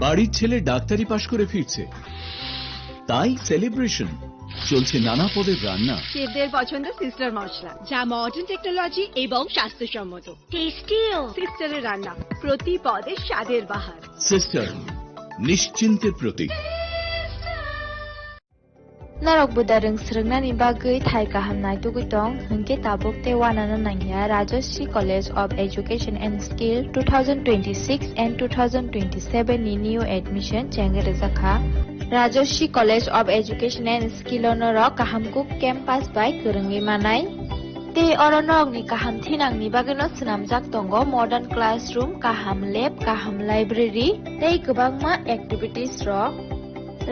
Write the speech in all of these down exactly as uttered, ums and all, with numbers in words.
বাড়ির ছেলে ডাক্তারি পাশ করে ফিরছে, তাই সেলিব্রেশন। চলছে নানা পদের রান্না। শেফদের পছন্দ সিস্টার মশলা, যা মডার্ন টেকনোলজি এবং স্বাস্থ্যসম্মত। টেস্টিও। সিস্টারের রান্না, প্রতি পদে স্বাদের বাহার। সিস্টার, নিশ্চিন্তের প্রতীক। Norok buda rwng swrwngnani bagwi thai kaham naitugwi tong, hwnkhe tabuk tei uanano nangya Rajashree College of Education and Skill two thousand twenty-six and two thousand twenty-seven ni new admission chengwi rwjakha. Rajashree College of Education and Skill o norok kaham kuk campus bai kwrwngwi manai. Tei oro norokni kaham thinangni bagwino swnamjak tongo modern classroom, kaham lab, kaham library tei kwbangma activities rok.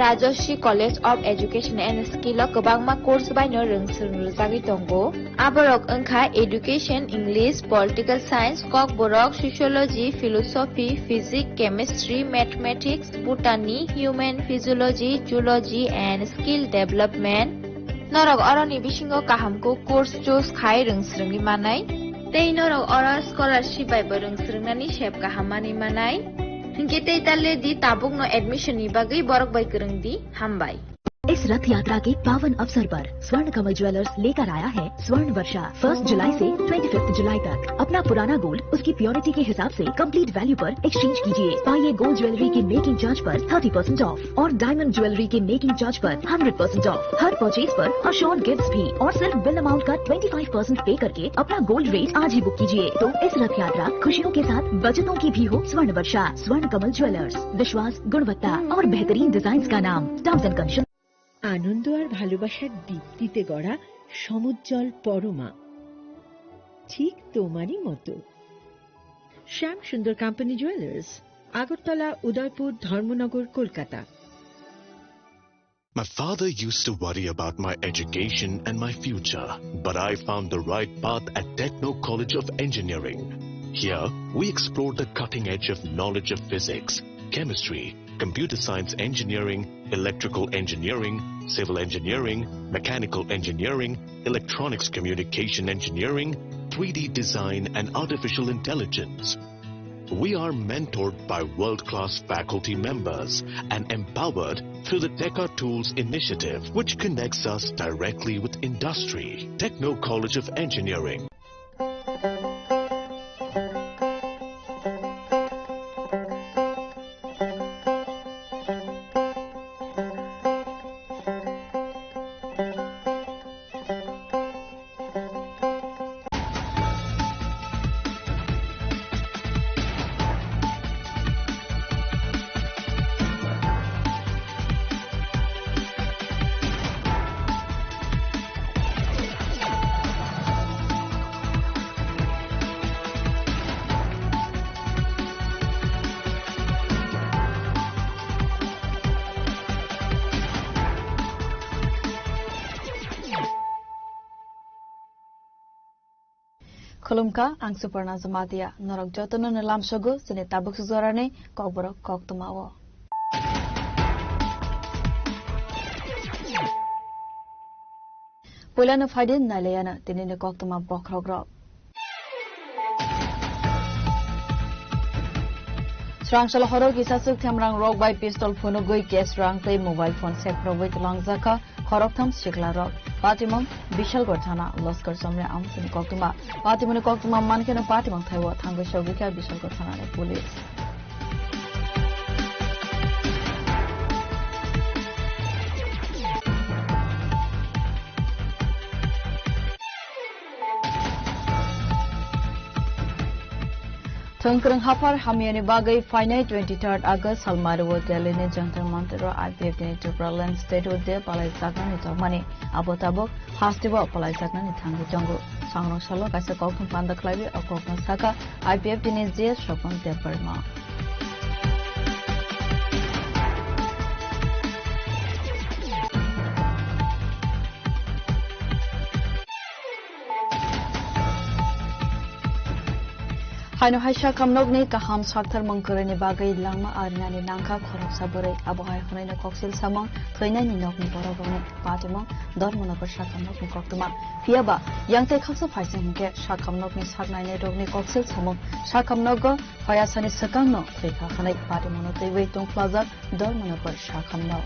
Rajashree College of Education and Skill o kwbangma course baino rwng swrwng rwjagwi tongo. Aborok wngkha Education, English, Political Science, Kokborok, Sociology, Philosophy, Physics, Chemistry, Mathematics, Botany, Human Physiology, Zoology and Skill Development. Norok oroni bisingo kaham kuk course choose khai rwng swrwngwi manai. Tei norok oro scholarship bai bo rwng swrwngnani sep kaham manwi manai. Hinkhe tei ta le di, tabukno admission ni bagwi borok bai kwrwng di. Hambai. इस रथ यात्रा के पावन अवसर पर स्वर्ण कमल ज्वेलर्स लेकर आया है स्वर्ण वर्षा। फर्स्ट जुलाई से ट्वेंटी फिफ्थ जुलाई तक अपना पुराना गोल्ड उसकी प्योरिटी के हिसाब से कंप्लीट वैल्यू पर एक्सचेंज कीजिए। पाइए गोल्ड ज्वेलरी की मेकिंग चार्ज पर थर्टी परसेंट ऑफ और डायमंड ज्वेलरी के मेकिंग चार्ज पर हंड्रेड परसेंट ऑफ। हर परचेज पर अश्योर्ड गिफ्ट्स भी और सिर्फ बिल अमाउंट का ट्वेंटी फ़ाइव परसेंट पे करके अपना गोल्ड रेट आज ही बुक कीजिए। तो इस रथ यात्रा खुशियों के साथ बचतों की भी हो स्वर्ण वर्षा। स्वर्ण कमल ज्वेलर्स, विश्वास, गुणवत्ता और बेहतरीन डिजाइन का नाम। Terms and condition. আনন্দ আর ভালোবাসার দীপ্তিতে গড়া সমুজ্জ্বল পরমা, ঠিক তোমারই মতো। শ্যাম সুন্দর কোম্পানি জুয়েলার্স, আগরতলা, উদয়পুর, ধর্মনগর, Kolkata. My father used to worry about my education and my future, but I found the right path at Techno College of Engineering. Here, we explore the cutting edge of knowledge of physics, chemistry, computer science engineering, electrical engineering, civil engineering, mechanical engineering, electronics communication engineering, three D design, and artificial intelligence. We are mentored by world-class faculty members and empowered through the Teka Tools initiative, which connects us directly with industry. Techno College of Engineering. Khulumkha, ang Suparna Jamatia. Norok jotono no lamsogo chini tabuk sujorani kokborok koktwmao. Puilano phaidi nailayana tinini koktwma bokhorokrok. Srangchal horo kisa swk themrang rok bai pistol phunugwi cash rang tei mobile phone sekprogwi twlangjakha khoroktham sikla rok. Patimung Bishalgarh thana, Laskar Chomre amsini koktwma. Patimungni koktwma mankheno patimung thaibo thangwi sogwikha Bishalgarh thanani police. Thwngkwrwng haphar hamyani bagwi phainai twenty-third August salmario Delhi ni Jantar Mantar o I P F T ni Tripura Land State o de palaijaknani tongmani, abo tabuk hasteo palaijaknani thangwi tongo. Sangrong salo kaisa kokthum panda khlaiwi o kokno sakha I P F T ni G S Swapon Debbarma. Haino hai sakhamnokni kaham sakthar mung kwrwini bagwi langma arinani nangkha khoroksa bwrwi. Abo hai hwnwi no koksil samung thwinaini nokni borok rokni patimung Dharmanagar sakhamnokni koktwma. Phiyaba yang tei khaksa phaising hinkhe sakhamnokni saknainai rokni koksil samung sakhamnogo hoyasani swkangno thwikha hwnwi patimungno twiwi tongphlajak Dharmanagar sakhamno.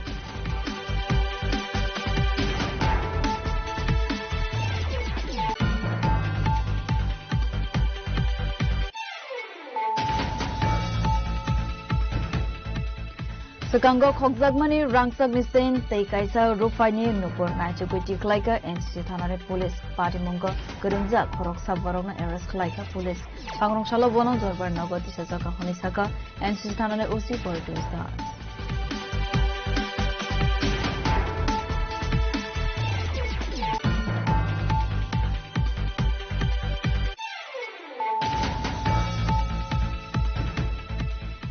Swkango khokjakmani rangchakni chain tei kaisa ruphaini nupur naichugwi tikhlaikha N C C thanani police. Patimungo kwrwngjak khoroksa borokno arrest khlaikha police. Sangrong salo bono Jorbar nogo tisajak hwnwi sakha N C C thanani O C Portwis Das.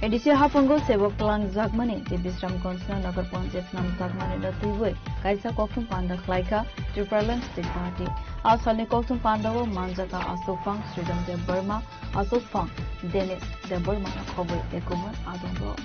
A D C haphango sebok twlangjakmani tei Bisramganj Nagar Panchayat swnamjakmani no twiwi kaisa kokthum panda khlaikha Tipraland State Party. A salni kokthum pandao manjakha Aswk Phang Sridham Debbarma, Aswk Phang Denish Debbarma no khobwi ekumar adongo.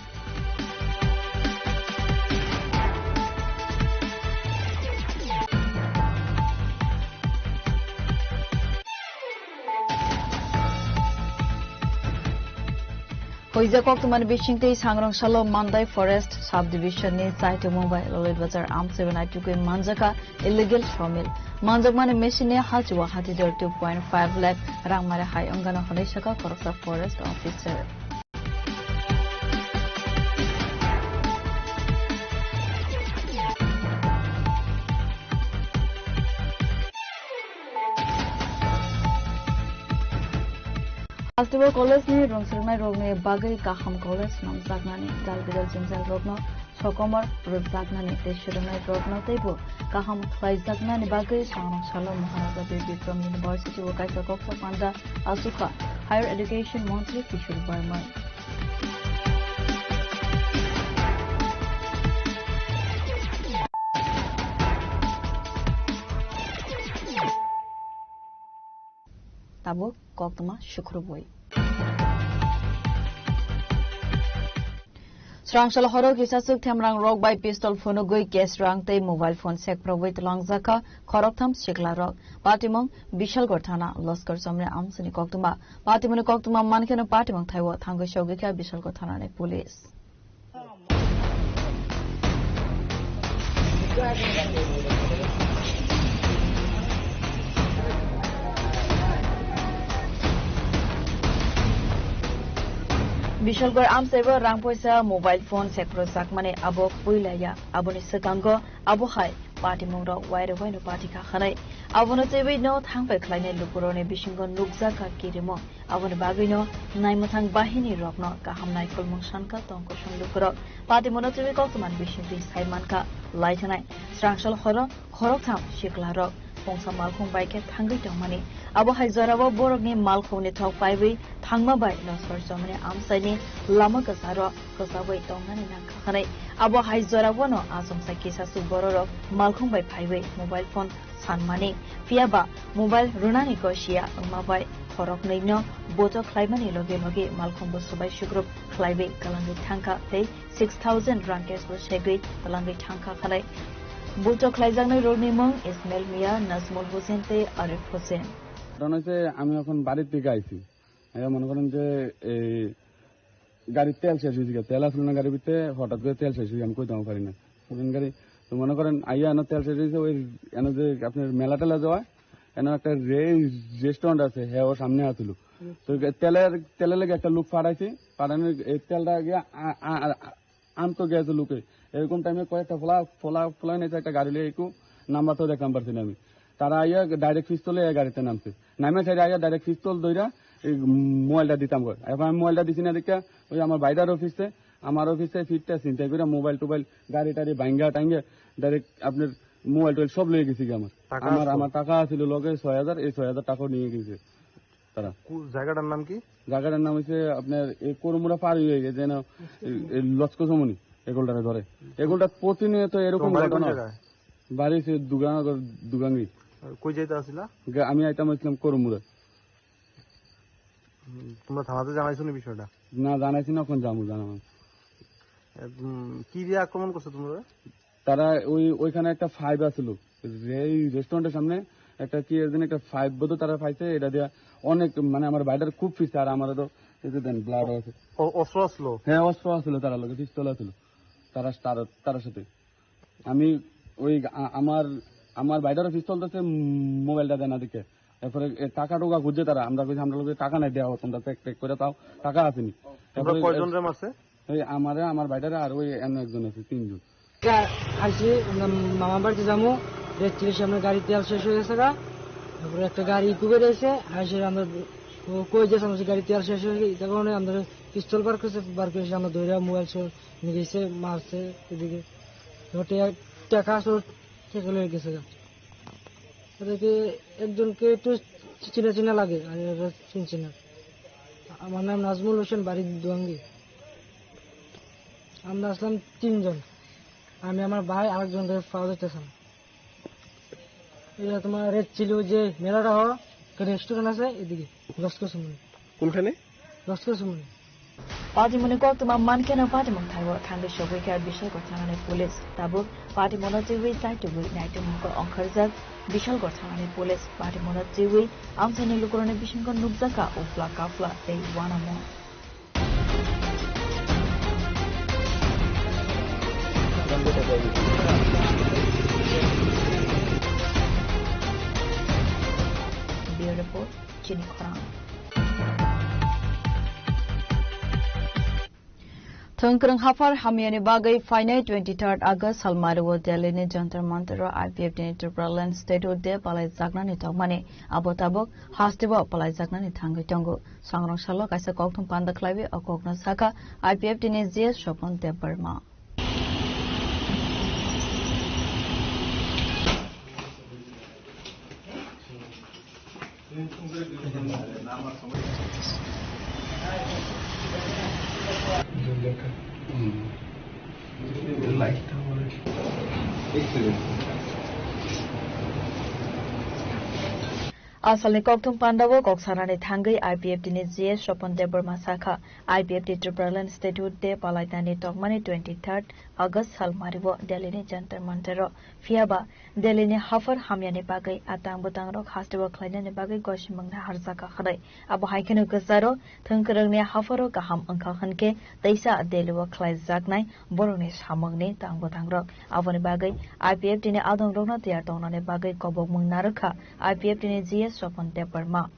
Hoijak koktwmani bisingtwi Sangrong salo Mandai Forest Subdivision ni chaitumung bai Lalitbazar amchaibai naitugwi manjakha illegal sawmill. Manjakmani machine ni hachua hatidor two point five lakh rang mare hai wngano hwnwi sakha khoroksa forest officer. Festival College ni rwngsrwngnairokni bagwi kaham college swnamjaknani, dal bidal jwngjal rokno sokomor rwjaknani tei swrwngnairokno teibo kaham khlaijaknani bagwi Sangrong salo Maharaja Bir Bikram University o kaisa koksa panda achukha Higher Education Montri Kishore Barma. Tabuk koktwma sukrubwi. Srangsal horo kisa suk themrang rok bai pistol phunugwi cash rang tei mobile phone sekprobwi twlangjakha khoroktham sikla rok. Patimung Bishalgarh thana Loskar Chomni amsini koktwma. Patimungni koktwma mankheno patimung thaibo thangwi sogwikha Bishalgarh thanani police. Bishalgarh amchaibo rang poisa mobile phone sekphro sakmani abo puila ya. Aboni swkango abo hai patimung rok wairok waino patikha hwnwi. Abono twiwi no thangpai khlainai lukurokni bisingo nukjakha kirimung. Aboni bagwino naimwthang bahini rokno kaham naikolmung sankha tongkosong lukurok. Patimungno twiwi koktwmani bisingtwi sai mankha laithanai srangsal horo khoroktham sikla rok pungsa malkhung bai khe thangwi tongmani. Abo hai jorao borokni malkhungni thok paiwi thangma bai Loskar Chomni amchaini lama kwcharo kwchawi tongnani nangkha hwnwi. Abo hai jorao no achomsa kisa suk bororok malkhung bai phaiwi mobile phone sanmani. Phiya ba mobile rwnani gosiya wngma bai khoroknwi no boto khlaimani loge loge malkhungbo swbai sukrup khlaiwi kwlangwi thangkha tei six thousand rang cash bo segwi kwlangwi thangkha khalai. Boto khlaijaknai rokni mung Ismail Mia, Nazmul Hussain tei Arif Hussain. ঘটনা হচ্ছে আমি এখন বাড়ির থেকে আইছি। এরা মনে করেন যে এই গাড়ির তেল শেষ হয়ে গেছে, তেল আসলো না গাড়ির ভিতরে, হঠাৎ করে তেল শেষ হয়ে আমি কই দাম পারি না। তখন গাড়ি তো মনে করেন আইয়া এনে তেল শেষ হয়েছে, ওই এনে যে আপনার মেলা টেলা যাওয়া, এনে একটা রে-, রেস্টুরেন্ট আছে, হ্যাঁ, ওর সামনে আসলো। তো তেলের, তেলের লেগে একটা লোক পাঠাইছে, পাঠানোর এই তেলটা গিয়ে আ-, আ-, আ-, আনতো গেছে লোকে। এরকম টাইমে কয়েকটা ফোলা, ফোলা, ফোলা নিয়েছে একটা গাড়ি লিয়ে একটু নাম্বার তো দেখলাম পারছি না আমি। তারা আইয়া ডাইরেক্ট পিস্তলে এই গাড়িতে নামছে। নামে সাইডে আইয়া ডাইরেক্ট পিস্তল ধইরা এই মোবাইলটা দিতাম কয়। এখন আমি মোবাইলটা দিছি না দেখে ওই আমার ভাইটার অফিসে, আমার অফিসে ফিরতে চিন্তা করে মোবাইল টোবাইল, গাড়ি টাড়ি ভাঙ্গা টাঙ্গে ডাইরেক্ট আপনার মোবাইল টোবাইল সব লয়ে গেছি গিয়ে আমার। টাকা আমার, আসলো? আমার টাকা আছিল লগে ছয় হাজার, এই ছয় হাজার টাকাও নিয়ে গেছে তারা। কু-, জায়গাটার নাম কি? জায়গাটার নাম হচ্ছে আপনার এই করমুরা পার হয়ে গেছে যেন এই, এই লস্কো সমনি এগুলটারে ধরে। এগুলটা প্রতিনিয়ত এরকম তোমার বাড়ি কোন ঘটনা। জায়গায়? বাড়ি হচ্ছে দুগানগর, দুগাঙ্গি। আর কই যাইতে আসিলা? গা-, আমি আইতাম আসলাম করমুরা। হুম, তোমরা থানাতে জানাইছো নি বিষয়টা? না, জানাইছি না, এখন যাবো জানাবো। এ, উম, কি দিয়ে আক্রমণ করছে তোমরা? তারা ওই, ওইখানে একটা পাইপ আছিল, এই রেস্টুরেন্টের সামনে একটা কি এর জন্য একটা পাইপ বোধহয় তারা পাইছে, এটা দিয়ে অনেক, মানে, আমার বাইটার খুব পিছে, আর আমারও তো এই যে দেন ব্লাড আছে। অ-, অস্ত্র আসলো? হ্যাঁ, অস্ত্র আসলো, তারা লগে পিস্তল আসলো, তারা, তারা, তার সাথে। আমি ওই আ-, আমার, আমার বাইটারও পিস্তল আছে, উম, মোবাইলটা দেয় না দেখে। এরপরে এ টাকা টোকা খুঁজছে তারা, আমরা কইছি, "আমরা লোকে টাকা নাই, দেওয়া তোমরা প্যাক প্যাক করে তাও, টাকা আসেনি।" তোমরা তারপরে কয়জন রে মারছে? ওই আমারে, আমার বাইটারে আর ওই এমন একজন আছে, তিনজন। কা-, আইসি, আমরা মামা বাড়িতে যাবো, রেড চিলির সামনে গাড়ি তেল শেষ হয়ে গেছে গা। তারপরে একটা গাড়ি কুবে রয়েছে, আইসে আমরা ও কই যে সমস্ত গাড়ি তেল শেষ হয়ে গেছে, এই কারণে আমরা পিস্তল বার করছে, বার করে আমরা ধরে মোবাইল সহ নিয়ে গেছে, মারছে এদিকে। ওটা এক টাকা আসলে থেকে লয়ে গেছে গা। ওদেরকে একজনকে একটু চিনা চিনা লাগে, আর এরা চিনছে না। আমার নাম নাজমুল হোসেন, বাড়ি দুয়াঙ্গি। আমরা আসলাম তিনজন, আমি, আমার ভাই, আরেকজন পাওয়া যাইতেছে না। এটা তোমার রেড চিলি, ওই যে মেলাটা হয়, একটা রেস্টুরেন্ট আছে এদিকে, লস্কর সুমনে। কোনখানে? লস্কর সুমনে। Party muni kok tuma man keno party mung thaibo thangwi sogwi kha Bishalgarh thanani police. Tabuk party mono twiwi chaitugwi naitu mungko ongkharjak Bishalgarh thanani police. Party mono twiwi amchaini lukurokni bisingo nukjakha upla kapla tei uanamung. Bureau Report, Chini Khorang. Thwngkwrwng haphar hamyani bagwi phainai twenty-third August salmario Delhi ni Jantar Mantar o I P F T ni Tripura Land Statehood Day palaijaknani tongmani abo tabuk hasteo palaijaknani thangwi tongo. Songrong salo kaisa kokthum panda khlaiwi o kokno sakha I P F T ni G S Sopon Debbarma. Asalni kokthum pandao kok sanani thangwi I P F T ni G S Sopon Debbarma sakha, I P F T Tripura Land Statehood Day palainani tongmani twenty-third August salmario Delhi ni Jantar Mantar o. Phiya ba Delhi ni haphar hamyani bagwi a tang bwtang rok hasteo khlainani bagwi gosimung naharjak kha hwnwi. Abo hai kheno kwcharo thwngkwrwng ni hapharo kaham wngkha hwnkhe teisa Delhi o khlaijaknai borokni samungni tang bwtang rok. Aboni bagwi I P F T ni adong rokno tiyar tongnani bagwi kobokmung narwkha I P F T ni G S Sopon Debbarma.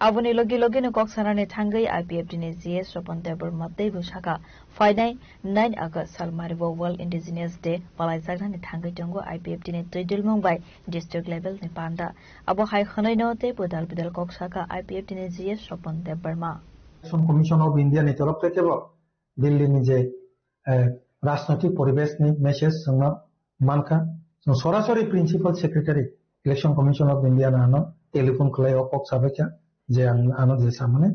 Aboni logi logi no kok sanani thangwi I P F T ni G S Sopon Debbarma teibo sakha, phainai nine August salmario World Indigenous Day palaijaknani thangwi tongo I P F T ni twidulmung bai district level ni panda. Abo hai hwnwi no tei bwdal bwdal kok sakha I P F T ni G S Sopon Debbarma. Election Commission of India ni torof theke bo Delhi ni je, eh, rajnoitik poribesh ni message chwngno mankha. Chwng sorasori Principal Secretary Election Commission of India no ano telephone khlai o kok sabaikha je ang ano je samani.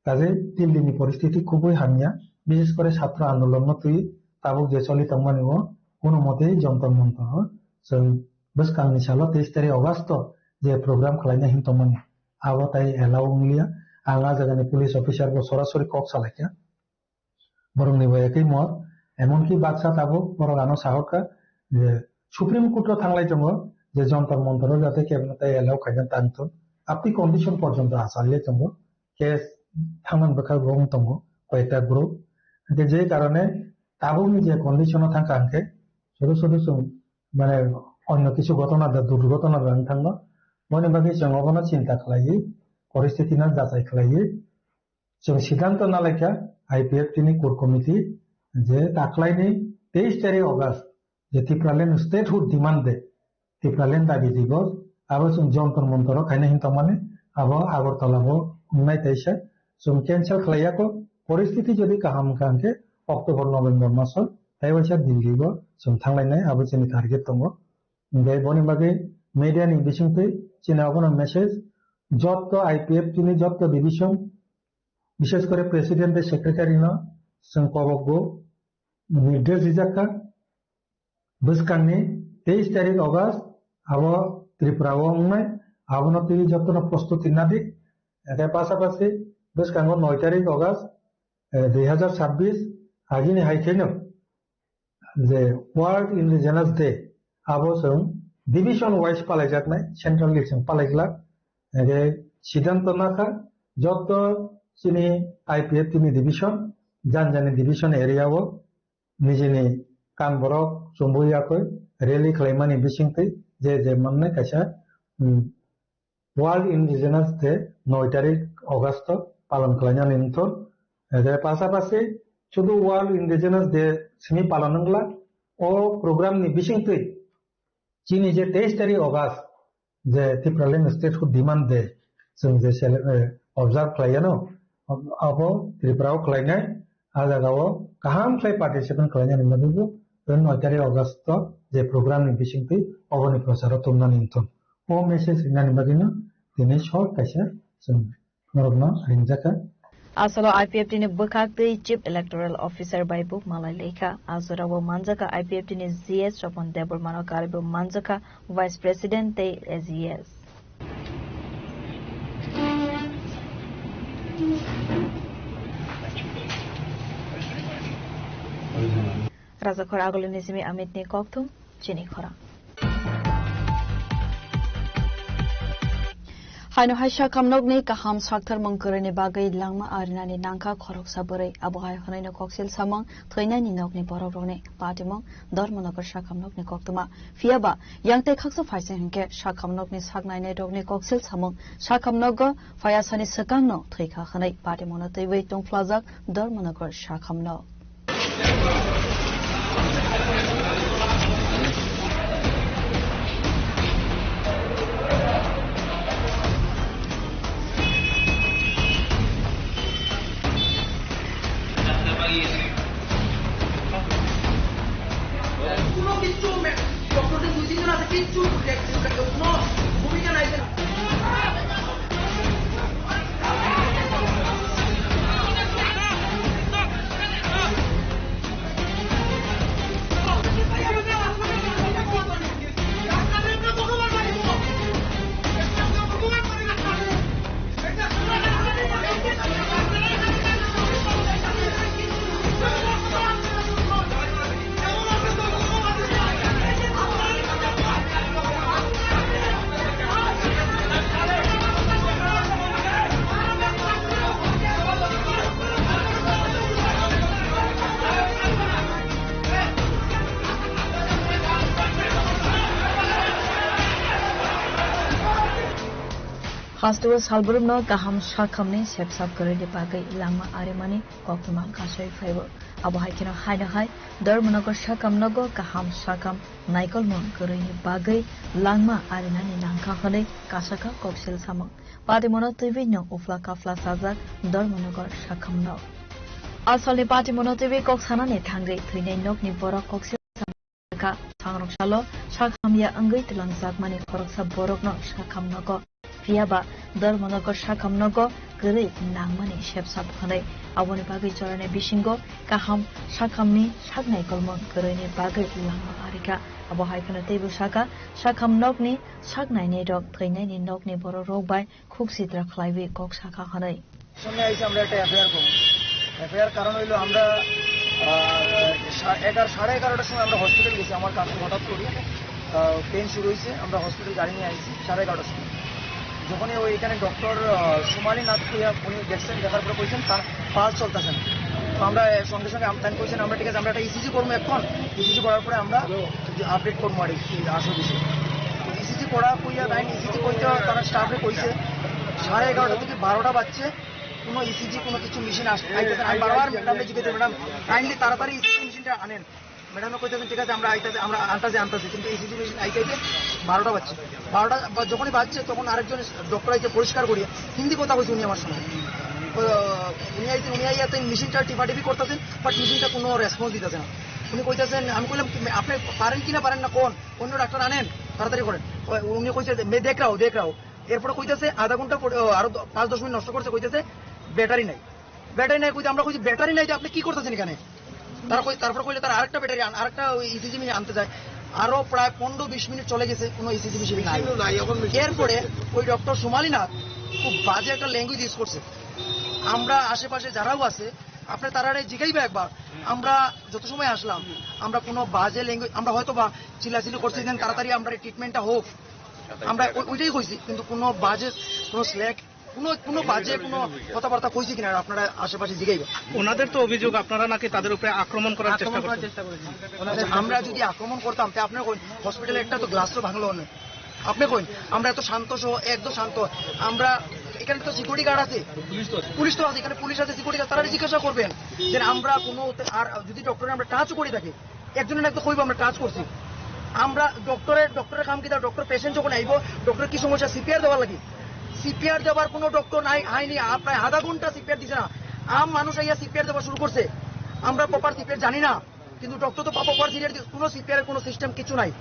Kaje Delhi ni poristiti khubui hamya, bishes kore chhatro andolon no twi tabuk je choli tongmani o kono motei Jantar Mantar o chwng bwskang ni salo teis tarik August o je program khlaina hin tongmani abo tai allow wngliya. Ang a jaga ni police officer bo sorasori kok salaikha. Borokni bai ekhi mot, emonki baksa tabuk borok ano sahokkha je Supreme Court o thanglai tongo je Jantar Mantar o jate kebono tai allow khaina tangthun. Apni condition porjonto achaliya tongo, case thangmani bwkha bo wng tongo koyekta group. Hwnkhe je karone tabukni je condition o thangkha hwnkhe sudu sudu chwng mane onno kisu gotona da, durgotona da wng thangno. Boni bagwi chwng obono chinta khlaiwi, poristiti no jachai khlaiwi, chwng siddhanto nalaikha I P F T ni core committee je taklaini teis tarik August je Tipraland statehood demand de, Tipraland dabi dibo, abo chwng Jantar Mantar o khaina hin tongmani, abo Agartala bo wngnai taisa chwng cancel khlaiya kho. Poristiti jodi kaham wngkha hwnkhe October November maso tei waisa Delhi bo chwng thanglainai, abo chini target tongo. Hwnkhe boni bagwi media ni bisingtwi chini obono message, jotto I P F T ni jotto division, bishes kore president tei secretary no chwng kobokgo nirdesh rijak kha, bwskangni teis tarik August abo Tripura o wngnai, abono twiwi jotono prostuti nadik, Hingke pasapasi bwskango noi tarik August, eh, dui hazar sabbish agini hai kheno je World Indigenous Day abo chwng division wise palaijaknai, centrally chwng palaiglak. Hingke siddhanto nakha joto chini I P F T ni division, jan jani division area o nijini kan borok chumui yakui rally khlaimani bisingtwi je je mannai kaisa, um, World Indigenous Day noi tarik August o palon khlainani wngthun. Ede pasapasi sudu World Indigenous Day simi palon wngla, o program ni bisingtwi chini je teis tarik August je Tipraland Statehood Demand Day chwng je cele-, eh, observe khlaiyano, abo Tripura o khlainai, a jaga o kaham khlai participate khlainani bagwi bo noi tarik August o je program ni bisingtwi oboni prochar o tumnani wngthun. O message rinani bagwino tini short kaisa chwng norokno ringjaka. Asalo I P F T ni bwkhak twi Chief Electoral Officer bai bo malai lekha. A jorao manjaka I P F T ni G S Sopon Debbarmano karwi bo manjaka Vice President tei A G S. Rajakhor Agulini simi Amit ni kokthum. Chini khorang. Haino hai sakhamnokni kaham saktharmung kwrwini bagwi langma arinani nangkha khoroksa bwrwi. Abo hai hwnwino koksil samung thwinaini nokni borokrokni patimung Dharmanagar sakhamnokni koktwma. Phiyaba yang tei khaksa phaising hinkhe sakhamnokni saknainairokni koksil samung sakhamnogo phayasani swkangno thwikha hwnwi patimungno twiwi tungphlajak Dharmanagar sakhamnok. কোনো কিছু মে-, ডক্টরদের দুই তিনজন আছে, কিচ্ছু কোনো ভূমিকা নাই। Hasteo salbrumno kaham sakhamni sepsap kwrwini bagwi langma arimani koktwma kasui phaibo. Abo hai kheno haino hai Dharmanagar sakhamnogo kaham sakham naikolmung kwrwini bagwi langma arinani nangkha hwnwi kasaka koksil samung. Patimungno twiwi nwng uphla kaphla sajak Dharmanagar sakhamno. Asalni patimungno twiwi kok sanani thangwi thwinai nokni borok koksil kha. Sangrok salo sakham ya wngwi twlangjakmani khoroksa borokno sakham nogo. Phiyaba Dharmanagar sakham nogo kwrwi nangmani sepsap hwnwi. Aboni bagwi jorani bisingo kaham sakhamni saknai kolmung kwrwini bagwi langma arikha. Abo hai kheno teibo sakha, sakham nokni saknaini rok thwinaini nokni borok rok bai khuk sitra khlaiwi kok sakha hwnwi. সঙ্গে এসে আমরা একটা এফআইআর করবো। এফআইআর কারণ হইলো আমরা, আহ, সা-, এগারো, সাড়ে এগারোটার সময় আমরা হসপিটাল গেছি। আমার কাকু হঠাৎ করে, আহ, পেইন শুরু হয়েছে, আমরা হসপিটাল গাড়ি নিয়ে আইছি সাড়ে এগারোটার সময়। যখনই ওই এখানে ডক্টর, আহ, সোমালি নাথ কইয়া উনি দেখছেন, দেখার পরে কইছেন তার পালস চলতেছে না। তো আমরা সঙ্গে সঙ্গে আম-, তাই কইছেন, "আমরা ঠিক আছে, আমরা একটা ইসিজি করবো এখন, ইসিজি করার পরে আমরা আপডেট করবো আর কি, আসল বিষয়ে।" তো ইসিজি করা কইয়া তাই ইসিজি করতে তারা স্টাফে কইছে সাড়ে এগারোটা থেকে বারোটা বাজছে, কোনো ইসিজি, কোনো কিছু মেশিন আস-, আইতেছে না। আমি বারবার ম্যাডামকে জিজ্ঞেস করি, "ম্যাডাম, কাইন্ডলি তাড়াতাড়ি ইসিজি মেশিনটা আনেন।" ম্যাডামে কইতেছেন, "ঠিক আছে, আমরা আইতাছি, আমরা আনতাছি, আনতাছি।" কিন্তু ইসিজি মেশিন আইতে আইতে বারোটা বাজছে। বারোটা বা-, যখনই বাজছে, তখন আরেকজন ডক্টর আইতে পরিষ্কার করিয়া হিন্দি কথা কইছে উনি আমার সঙ্গে। তো উনি আইতে, উনি আইয়া তো মেশিনটা টিপাটিপি করতেছেন, বাট মেশিনটা কোনো রেসপন্স দিতেছে না। উনি কইতেছেন, আমি কইলাম, "কি, আপনি পারেন কি না পারেন না কোন, অন্য ডাক্তার আনেন, তাড়াতাড়ি করেন।" ও-, উনি কইছে যে, "मैं देख रहा हूँ, देख रहा हूँ।" এরপরে কইতেছে আধা ঘন্টা পরে, ও, আরো দ-, পাঁচ দশ মিনিট নষ্ট করছে, কইতেছে ব্যাটারি নাই। ব্যাটারি নাই কইতে আমরা কইছি, "ব্যাটারি নাই তো আপনি কি করতেছেন এখানে?" তারা কই, তারপর কইলে তারা আরেকটা ব্যাটারি আন-, আরেকটা ওই ইসিজি মেশিন আনতে যায়। আরো প্রায় পনেরো বিশ মিনিট চলে গেছে, কোনো ইসিজি মেশিন নাই। মেশিনও নাই, এখন মেশিন এরপরে কোথায়? ওই ডক্টর সোমালিনাথ খুব বাজে একটা ল্যাঙ্গুয়েজ ইউজ করছে। আমরা আশেপাশে যারাও আছে, আপনি তারারে জিগাইবা একবার। আমরা যত সময় আসলাম, আমরা কোনো বাজে ল্যাঙ্গুয়েজ, আমরা হয়তো বা চিল্লাচিল্লি করছি, দেন তাড়াতাড়ি আমরা ট্রিটমেন্টটা হোক, আমরা ওই- ওইটাই কইছি। কিন্তু কোনো বাজে, কোনো স্ল্যাক, কোনো কোনো বাজে কোনো কথাবার্তা কইছি কিনা আপনারা আশেপাশে জিগাইবা। ওনাদের তো অভিযোগ আপনারা নাকি তাদের উপরে আক্রমণ করার চেষ্টা আক্রমণ করার করছেন। চেষ্টা করেছেন। আচ্ছা, আমরা যদি আক্রমণ করতাম, তে আপনার কই হসপিটালে একটা তো গ্লাসও ভাঙলো না। আপনি কই আমরা এত শান্ত সহ, একদম শান্ত। আমরা এখানে তো সিকিউরিটি গার্ড আছে, পুলিশ তো আছে, এখানে পুলিশ আছে, সিকিউরিটি গার্ড, তারা জিজ্ঞাসা করবেন যে আমরা কোনো, আর যদি ডক্টরে আমরা টাচ করে থাকি, একজনের একটা কইব আমরা টাচ করছি। আমরা ডক্টরের, ডক্টরের কাম কি? তার ডক্টর পেশেন্ট যখন আইব, ডক্টর কি সমস্যা, সিপিআর দেওয়ার লাগি। সিপিআর দেওয়ার কোনো ডক্টর নাই, আইনি আ-, প্রায় আধা ঘন্টা সিপিআর দিছে না। আম মানুষ আইয়া সিপিআর দেওয়া শুরু করছে। আমরা প্রপার সিপিআর জানি না, কিন্তু ডক্টর তো প্রপার সিপিআর, কোনো সিপিআর এর কোনো সিস্টেম কিছু নাই।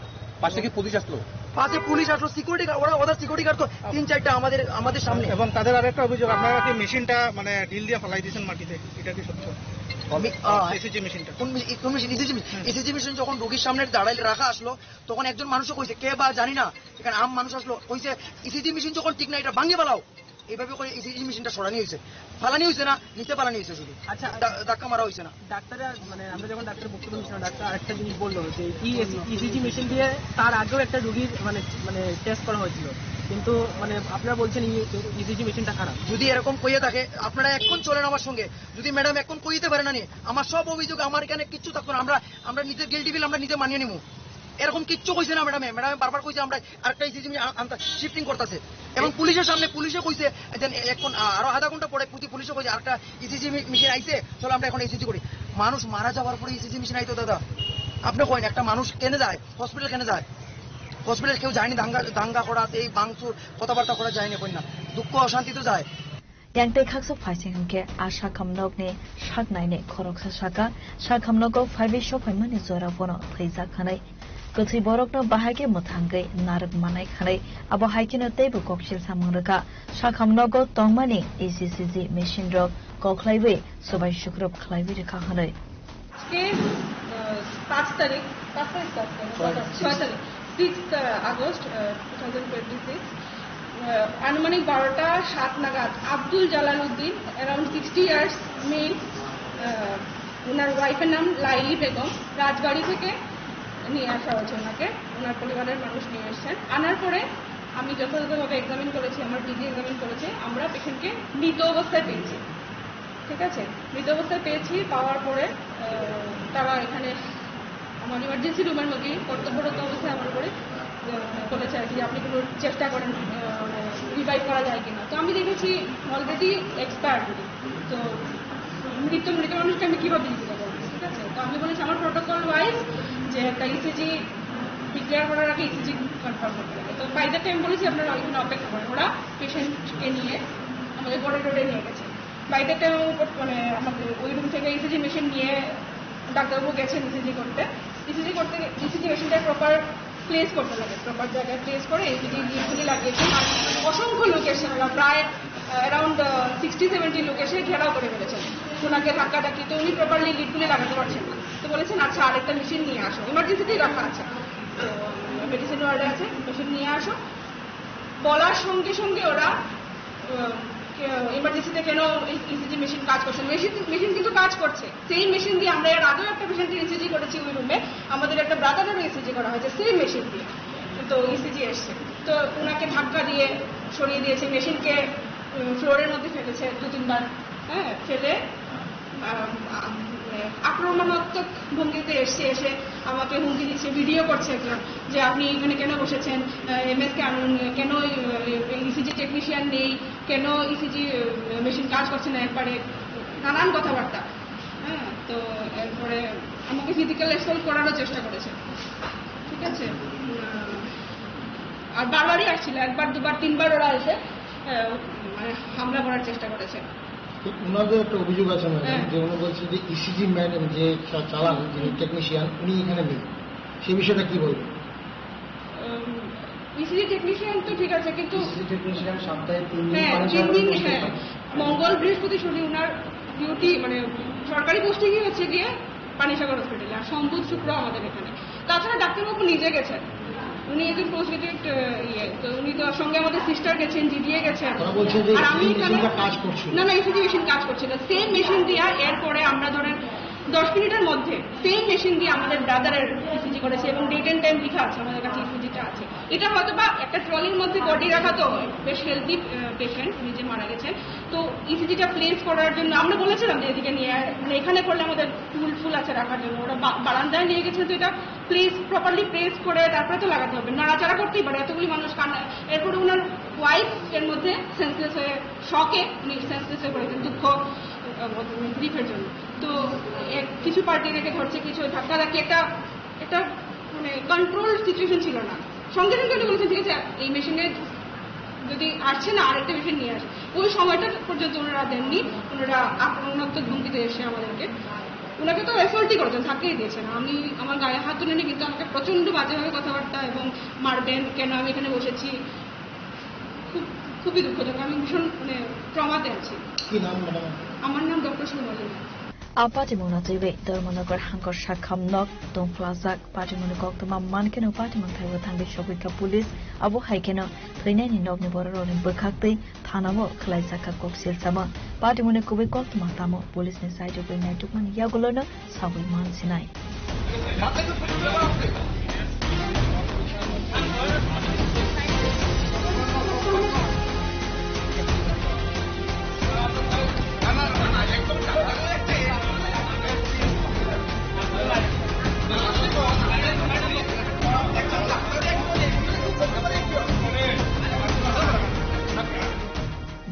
পাশে কি পুলিশ আসলো? পাশে পুলিশ আসলো, সিকিউরিটি গার্ড, ওরা, ওদের সিকিউরিটি গার্ড তো তিন চারটা আমাদের, আমাদের সামনে। এবং তাদের আরেকটা অভিযোগ, আপনারা কি মেশিনটা মানে ঢিল দিয়ে ফালাই দিয়েছেন মাটিতে, এটা কি সত্য? আমি, আহ, ইসিজি মেশিনটা। কোন মি-, কোন মেশিন? ECG machine? হুম। ইসিজি মেশিন যখন রোগীর সামনে দাঁড়াইলে রাখা আসলো, তখন একজন মানুষও কইছে, কে বা জানি না, এখানে আম মানুষ আসলো, কইছে, "ইসিজি মেশিন যখন ঠিক না, এটা ভাঙিয়ে ফালাও।" এইভাবে করে ইসিজি মেশিনটা সরানি হয়েছে, ফালানি হয়েছে না, নিচে ফালানি হয়েছে শুধু। আচ্ছা, দা-, ধাক্কা মারা হয়েছে না। ডাক্তার, মানে, আমরা যখন ডাক্তারের বক্তব্য শুনছিলাম, ডাক্তার আরেকটা জিনিস বললো যে ই-, ইসিজি মেশিন দিয়ে তার আগেও একটা রুগীর, মানে, মানে, টেস্ট করা হয়েছিল, কিন্তু, মানে, আপনারা বলছেন ই-, ইসিজি মেশিনটা খারাপ। যদি এরকম কইয়ে থাকে, আপনারা এখন চলেন আমার সঙ্গে। যদি ম্যাডাম এখন কইতে পারে না নি, আমার সব অভিযোগ, আমার এখানে কিচ্ছু থাকতো না। আমরা, আমরা নিজে গিল্টি ফিল আমরা নিজে মানিয়ে নিব। এরকম কিচ্ছু কইছে না ম্যাডামে। ম্যাডামে বারবার কইছে আমরা আরেকটা ইসিজি আনতে শিফটিং করতেছে, এবং পুলিশের সামনে পুলিশে কইছে যে এখন আ-, আরো আধা ঘন্টা পরে পুতি পুলিশে কইছে আরেকটা ইসিজি মেশিন আইছে, চলো আমরা এখন ইসিজি করি। মানুষ মারা যাওয়ার পরে ইসিজি মেশিন আইতো দাদা? আপনি কইন, একটা মানুষ কেনে যায়, হসপিটাল কেনে যায়? হসপিটাল কেউ যায়নি, দাঙ্গা, দাঙ্গা করা, এই ভাঙচুর, কথাবার্তা করা যায়নি, কইন না। দুঃখ অশান্তি তো যায়। Yang tei khaksa phaising hwnkhe a sakhamnokni saknaini khoroksa saka, sakhamnogo phaiwi sophaimani jora bono thwijak hwnwi. Kwthwi borokno bahai khe mwthangwi narwk mannai hwnwi, abo hai kheno teibo koksil samung rwkha. Sakhamnogo tongmani E C C G machine rok koklaiwi subai sukrub khlaiwi rwkha hwnwi. আজকে, আহ, পাঁচ তারিখ, পাঁচ তারিখ তো আজকে, ছয় তারিখ। ছয় তারিখ, সিক্সথ আগস্ট, আহ, টু থাউজেন্ড টোয়েন্টি সিক্স, আহ, আনুমানিক বারোটা সাত নাগাদ Abdul Jalal Uddin, around sixty years, male, আহ, ওনার ওয়াইফের নাম লাইলি বেগম, রাজবাড়ি থেকে নিয়ে আসা হয়েছে ওনাকে, ওনার পরিবারের মানুষ নিয়ে এসেছেন। আনার পরে আমি যথাযথভাবে এক্সামিন করেছি, আমার ডিজি এক্সামিন করেছে, আমরা পেশেন্টকে মৃত অবস্থায় পেয়েছি। ঠিক আছে, মৃত অবস্থায় পেয়েছি। পাওয়ার পরে, আহ, তারা এখানে আমার ইমার্জেন্সি রুমের মধ্যেই কর্তব্যরত অবস্থায় আমার উপরে, আহ, বলেছে আর কি, আপনি কোনো চেষ্টা করেন, আহ, রিভাইভ করা যায় কিনা। তো আমি দেখেছি অলরেডি এক্সপায়ার্ড। তো মৃত, মৃত মানুষকে আমি কীভাবে জীবিত করবো? ঠিক আছে, তো আমি বলেছি আমার প্রোটোকল ওয়াইজ যে একটা ইসিজি ডিক্লেয়ার করার আগে ইসিজি কনফার্ম করতে হবে। তো বাই দ্য টাইম বলেছি আপনারা ওইখানে অপেক্ষা করেন, ওরা পেশেন্টকে নিয়ে আমাদের বোর্ডে টোর্ডে নিয়ে গেছে। বাই দ্য টাইম, মানে, আমাদের ওই রুম থেকে ইসিজি মেশিন নিয়ে ডাক্তারবাবু গেছেন ইসিজি করতে। ইসিজি করতে, ইসিজি মেশিনটা প্রপার প্লেস করতে লাগে, প্রপার জায়গায় প্লেস করে ইসিজি লিডগুলি লাগিয়েছেন। আর অসংখ্য লোকেশন, ওরা প্রায়, আহ, অ্যারাউন্ড, আহ, সিক্সটি সেভেন্টি লোকেশনে ঘেরাও করে ফেলেছেন। ওনাকে ধাক্কাধাক্কি, তো উনি প্রপারলি লিডগুলি লাগাতে পারছেন না। তো বলেছেন, "আচ্ছা, আরেকটা মেশিন নিয়ে আসো, ইমার্জেন্সিতেই রাখা আছে।" তো মেডিসিন ওয়ার্ডে আছে, মেশিন নিয়ে আসো। বলার সঙ্গে সঙ্গে ওরা, উম, কে-, ইমার্জেন্সিতে কেন ইসিজি মেশিন কাজ করছে না? মেশিন, মেশিন কিন্তু কাজ করছে। সেই মেশিন দিয়ে আমরা এর আগেও একটা পেশেন্টের ইসিজি করেছি ওই রুমে, আমাদের একটা ব্রাদারেরও ইসিজি করা হয়েছে সেম মেশিন দিয়ে, তো ইসিজি এসছে। তো ওনাকে ধাক্কা দিয়ে সরিয়ে দিয়েছে, মেশিনকে, উম, ফ্লোরের মধ্যে ফেলেছে দু তিনবার, হ্যাঁ, ফেলে আম, আম, মানে, আক্রমণাত্মক ভঙ্গিতে এসছে, এসে আমাকে হুমকি দিচ্ছে, ভিডিও করছে একজন, যে, "আপনি এখানে কেন বসেছেন? আহ, এমএসকে আনুন, কেন, আহ, ইসিজি টেকনিশিয়ান নেই, কেন ইসিজি, আহ, মেশিন কাজ করছে না একবারে?" নানান কথাবার্তা। হ্যাঁ, তো এরপরে আমাকে ফিজিক্যাল অ্যাসল্ট করারও চেষ্টা করেছে, ঠিক আছে? উম, আর বারবারই আসছিল, একবার, দুবার, তিনবার ওরা এসে, আহ, মানে, হামলা করার চেষ্টা করেছে। তো ওনাদের একটা অভিযোগ আছে, ম্যাডাম, হ্যাঁ। যে উনি বলছেন যে ইসিজি ম্যাডাম যে চা-, চালান, যিনি টেকনিশিয়ান, উনি এখানে নেই, সে বিষয়টা কি বলবেন? উম, ইসিজি টেকনিশিয়ান তো ঠিক আছে, কিন্তু ইসিজি টেকনিশিয়ান সপ্তাহে তিন দিন, হ্যাঁ, পানি তিন সারা দিন, বসে হ্যাঁ। থাকে। মঙ্গল, বৃহস্পতি, শনি ওনার ডিউটি, মানে, সরকারি পোস্টিংই হচ্ছে গিয়ে পানিসাগর হসপিটালে, আর সম্বুধ শুক্র আমাদের এখানে। তাছাড়া ডাক্তারবাবু নিজে গেছেন, উনি একজন পোস্ট গ্রাজুয়েট, আহ, ইয়ে, তো উনি তো সঙ্গে আমাদের সিস্টার গেছেন, জিডিএ গেছেন। ওরা বলছে যে আর আমি এই এখানে মেশিনটা কাজ করছে না। না, না, ইসিজি মেশিন কাজ করছে না। সেম মেশিন দিয়া এরপরে আমরা ধরেন দশ মিনিটের মধ্যে সেম মেশিন দিয়ে আমাদের ব্রাদারের ইসিজি করেছে এবং ডেট এন্ড টাইম লেখা আছে, আমাদের কাছে ইসিজিটা আছে। এটা হয়তো বা একটা ট্রলির মধ্যে বডি রাখা, তো বেশ হেলদি পেশেন্ট, নিজে মারা গেছেন। তো ইসিজিটা প্লেস করার জন্য আমরা বলেছিলাম যে এদিকে নিয়ে আয়, মানে এখানে করলে আমাদের টুল ফুল আছে রাখার জন্য, ওরা বা- বারান্দায় নিয়ে গেছেন। তো এটা প্লেস, প্রপারলি প্লেস করে তারপরে তো লাগাতে হবে, নাড়াচাড়া করতেই পারে, এতগুলি মানুষ কান্না। এরপরে ওনার ওয়াইফ এর মধ্যে সেন্সলেস হয়ে, শকে উনি সেন্সলেস হয়ে পড়েছেন, দুঃখ, গ্রিফের জন্য। তো এক- কিছু পার্টি রেখে ধরছে, কিছু ধাক্কাধাক্কি, একটা একটা মানে কন্ট্রোল সিচুয়েশন ছিল না। সঙ্গে সঙ্গে উনি বলেছেন, "ঠিক আছে, এই মেশিনে যদি আসছে না, আরেকটা মেশিন নিয়ে আসে।" ওই সময়টা পর্যন্ত ওনারা দেননি, ওনারা আক্রমণাত্মক ভঙ্গিতে এসে আমাদেরকে, ওনাকে তো অ্যাসল্টই করেছেন, ধাক্কাই দিয়েছেন। আমি আমার গায়ে হাত তুলে নিয়ে কিন্তু আমাকে প্রচণ্ড বাজেভাবে কথাবার্তা এবং মারবেন, কেন আমি এখানে বসেছি, খুব, খুবই দুঃখজনক। আমি ভীষণ মানে ট্রমাতে আছি। কি নাম ম্যাডাম? আমার নাম ডক্টর সুমলিনা। A patimungno twiwi Dharmanagar hangkor sakham nok tongphlajak. Patimungni koktwma mankheno patimung thaibo thangwi sogwikha police. Abo hai kheno thwinaini nokni bororokni bwkhaktwi thanao khwlaijakha koksil samung. Patimungni kubui koktwma tamo police ni side o naitugmani yagulono sagwi mansinai.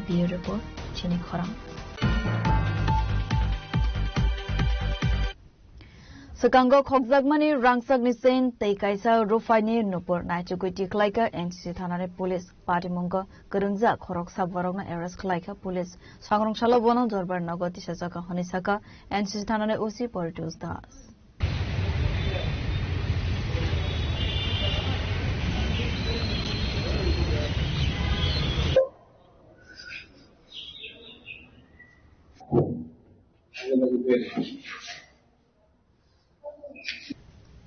Bureau Report, Chini Khorang. Swkango khokjakmani rangchakni chain tei kaisa ruphaini nupur naitugwi tikhlaikha N C C thanani police. Patimungo kwrwngjak khoroksa borokno arrest khlaikha police. Sangrong salo bono Dorbar nogo tisajakha hwnwi sakha N C C thanani O C Paritosh Das.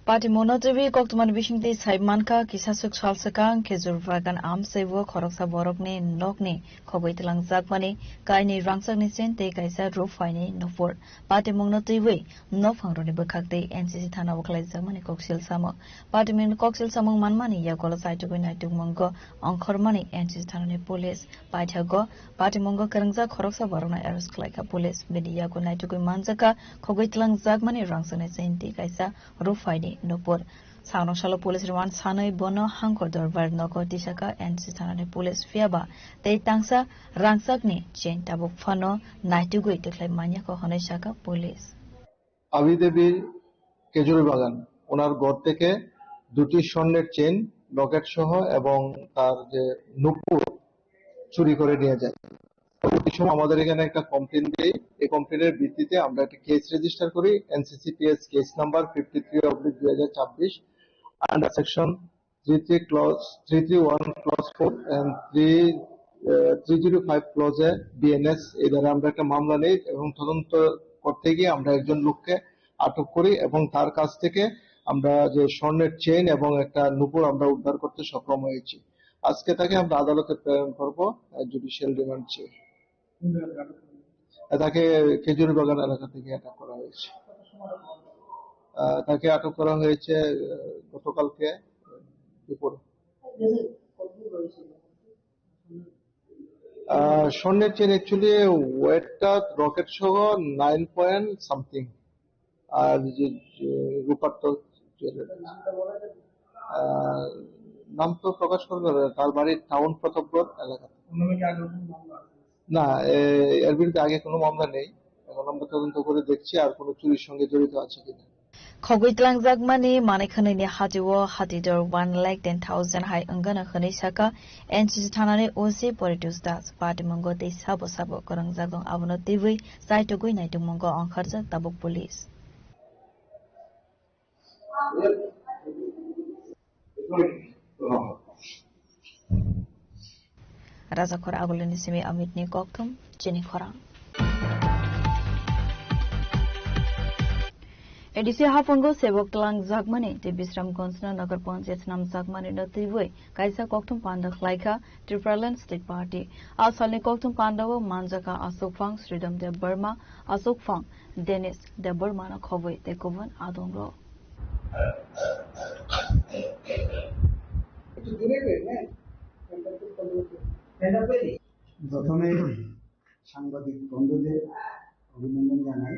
Patimungno twiwi koktwmani bisingtwi sai mankha, kisaswk sal swkang Khejur Bagan amchaibo khoroksa borokni nokni khogwi twlangjakmani kainwi rangchakni chain tei kaisa ruphaini nupur. Patimungno twiwi nophangrokni bwkhaktwi N C C thanao khlaijakmani koksil samung. Patimungni koksil samung manmani yagulo chaitugwi naitugmungo ongkhormani N C C thanani police. Paithago patimungo kwrwngjak khoroksa borokno arrest khlaikha police. Bini yago naitugwi manjakha khogwi twlangjakmani rangchakni chain tei kaisa ruphaini nupur. Sangrong salo police remand sanwi bono Hangkor Dorbar nogo tisakha N C C thanani police, phiyaba tei tangsa rangchakni chain tabuk phano naitugwi tikhlai manyakho hwnwi sakha police. আবি দেবী খেজুরি বাগান, ওনার ঘর থেকে দুটি স্বর্ণের চেইন, লকেট সহ এবং তার যে নুপুর চুরি করে নিয়ে যায়। ওই সময় আমাদের এখানে একটা কমপ্লেন দেই। এই কমপ্লেনের ভিত্তিতে আমরা একটা কেস রেজিস্টার করি, NCCPS case number fifty three oblique দুই হাজার ছাব্বিশ, under section three three clause, three three one clause four and three, uh, three zero five ক্লজে বিএনএস এই ধারা আমরা একটা মামলা নেই এবং তদন্ত করতে গিয়ে আমরা একজন লোককে আটক করি এবং তার কাছ থেকে আমরা যে স্বর্ণের চেইন এবং একটা নুপুর আমরা উদ্ধার করতে সক্ষম হয়েছি। আজকে তাকে আমরা আদালতে প্রেরণ করব, আহ, জুডিশিয়াল রিমান্ড চেয়ে। আহ, তাকে খেজুরি বাগান এলাকা থেকে অ্যাটাক করা হয়েছে। আহ, তাকে আটক করা হয়েছে, আহ, গতকালকে দুপুরে। আহ, স্বর্ণের চেন অ্যাকচুয়ালি ওয়েটটা রকেট সহ নাইন পয়েন্ট সামথিং। আর যে, যে রূপার তো জুয়েলারি। আহ, নাম তো প্রকাশ করা যাবে না। তার বাড়ি টাউন প্রতাপগড় এলাকাতে। না, এ-, এর বিরুদ্ধে আগে কোনো মামলা নেই। এখন আমরা তদন্ত করে দেখছি আর কোনো চুরির সঙ্গে জড়িত আছে কিনা। Khogwi twlangjakmani manwi khwnwini hatio hatidor one lakh ten thousand hai wngano hwnwi sakha N C C thanani O C Paritosh Das. Patimungo tei sabo sabo kwrwngjak dong, abono twiwi chaitugwi naitugmungo ongkharjak tabuk police. Rajakhor Agulini simi Amitni kokthum chini khorang. A D C haphango sebok twlang jakmani tei Bisramganjno Nagar Panchayat swnam jakmani no twiwi kaisa kokthum panda khlaikha Tipraland State Party. A salni kokthum pandao manjakha Asokphang Sridham Debbarma, Asokphang Denish Debbarma no khobwi tei kubun adongrok. প্রথমে সাংবাদিক বন্ধুদের অভিনন্দন জানাই।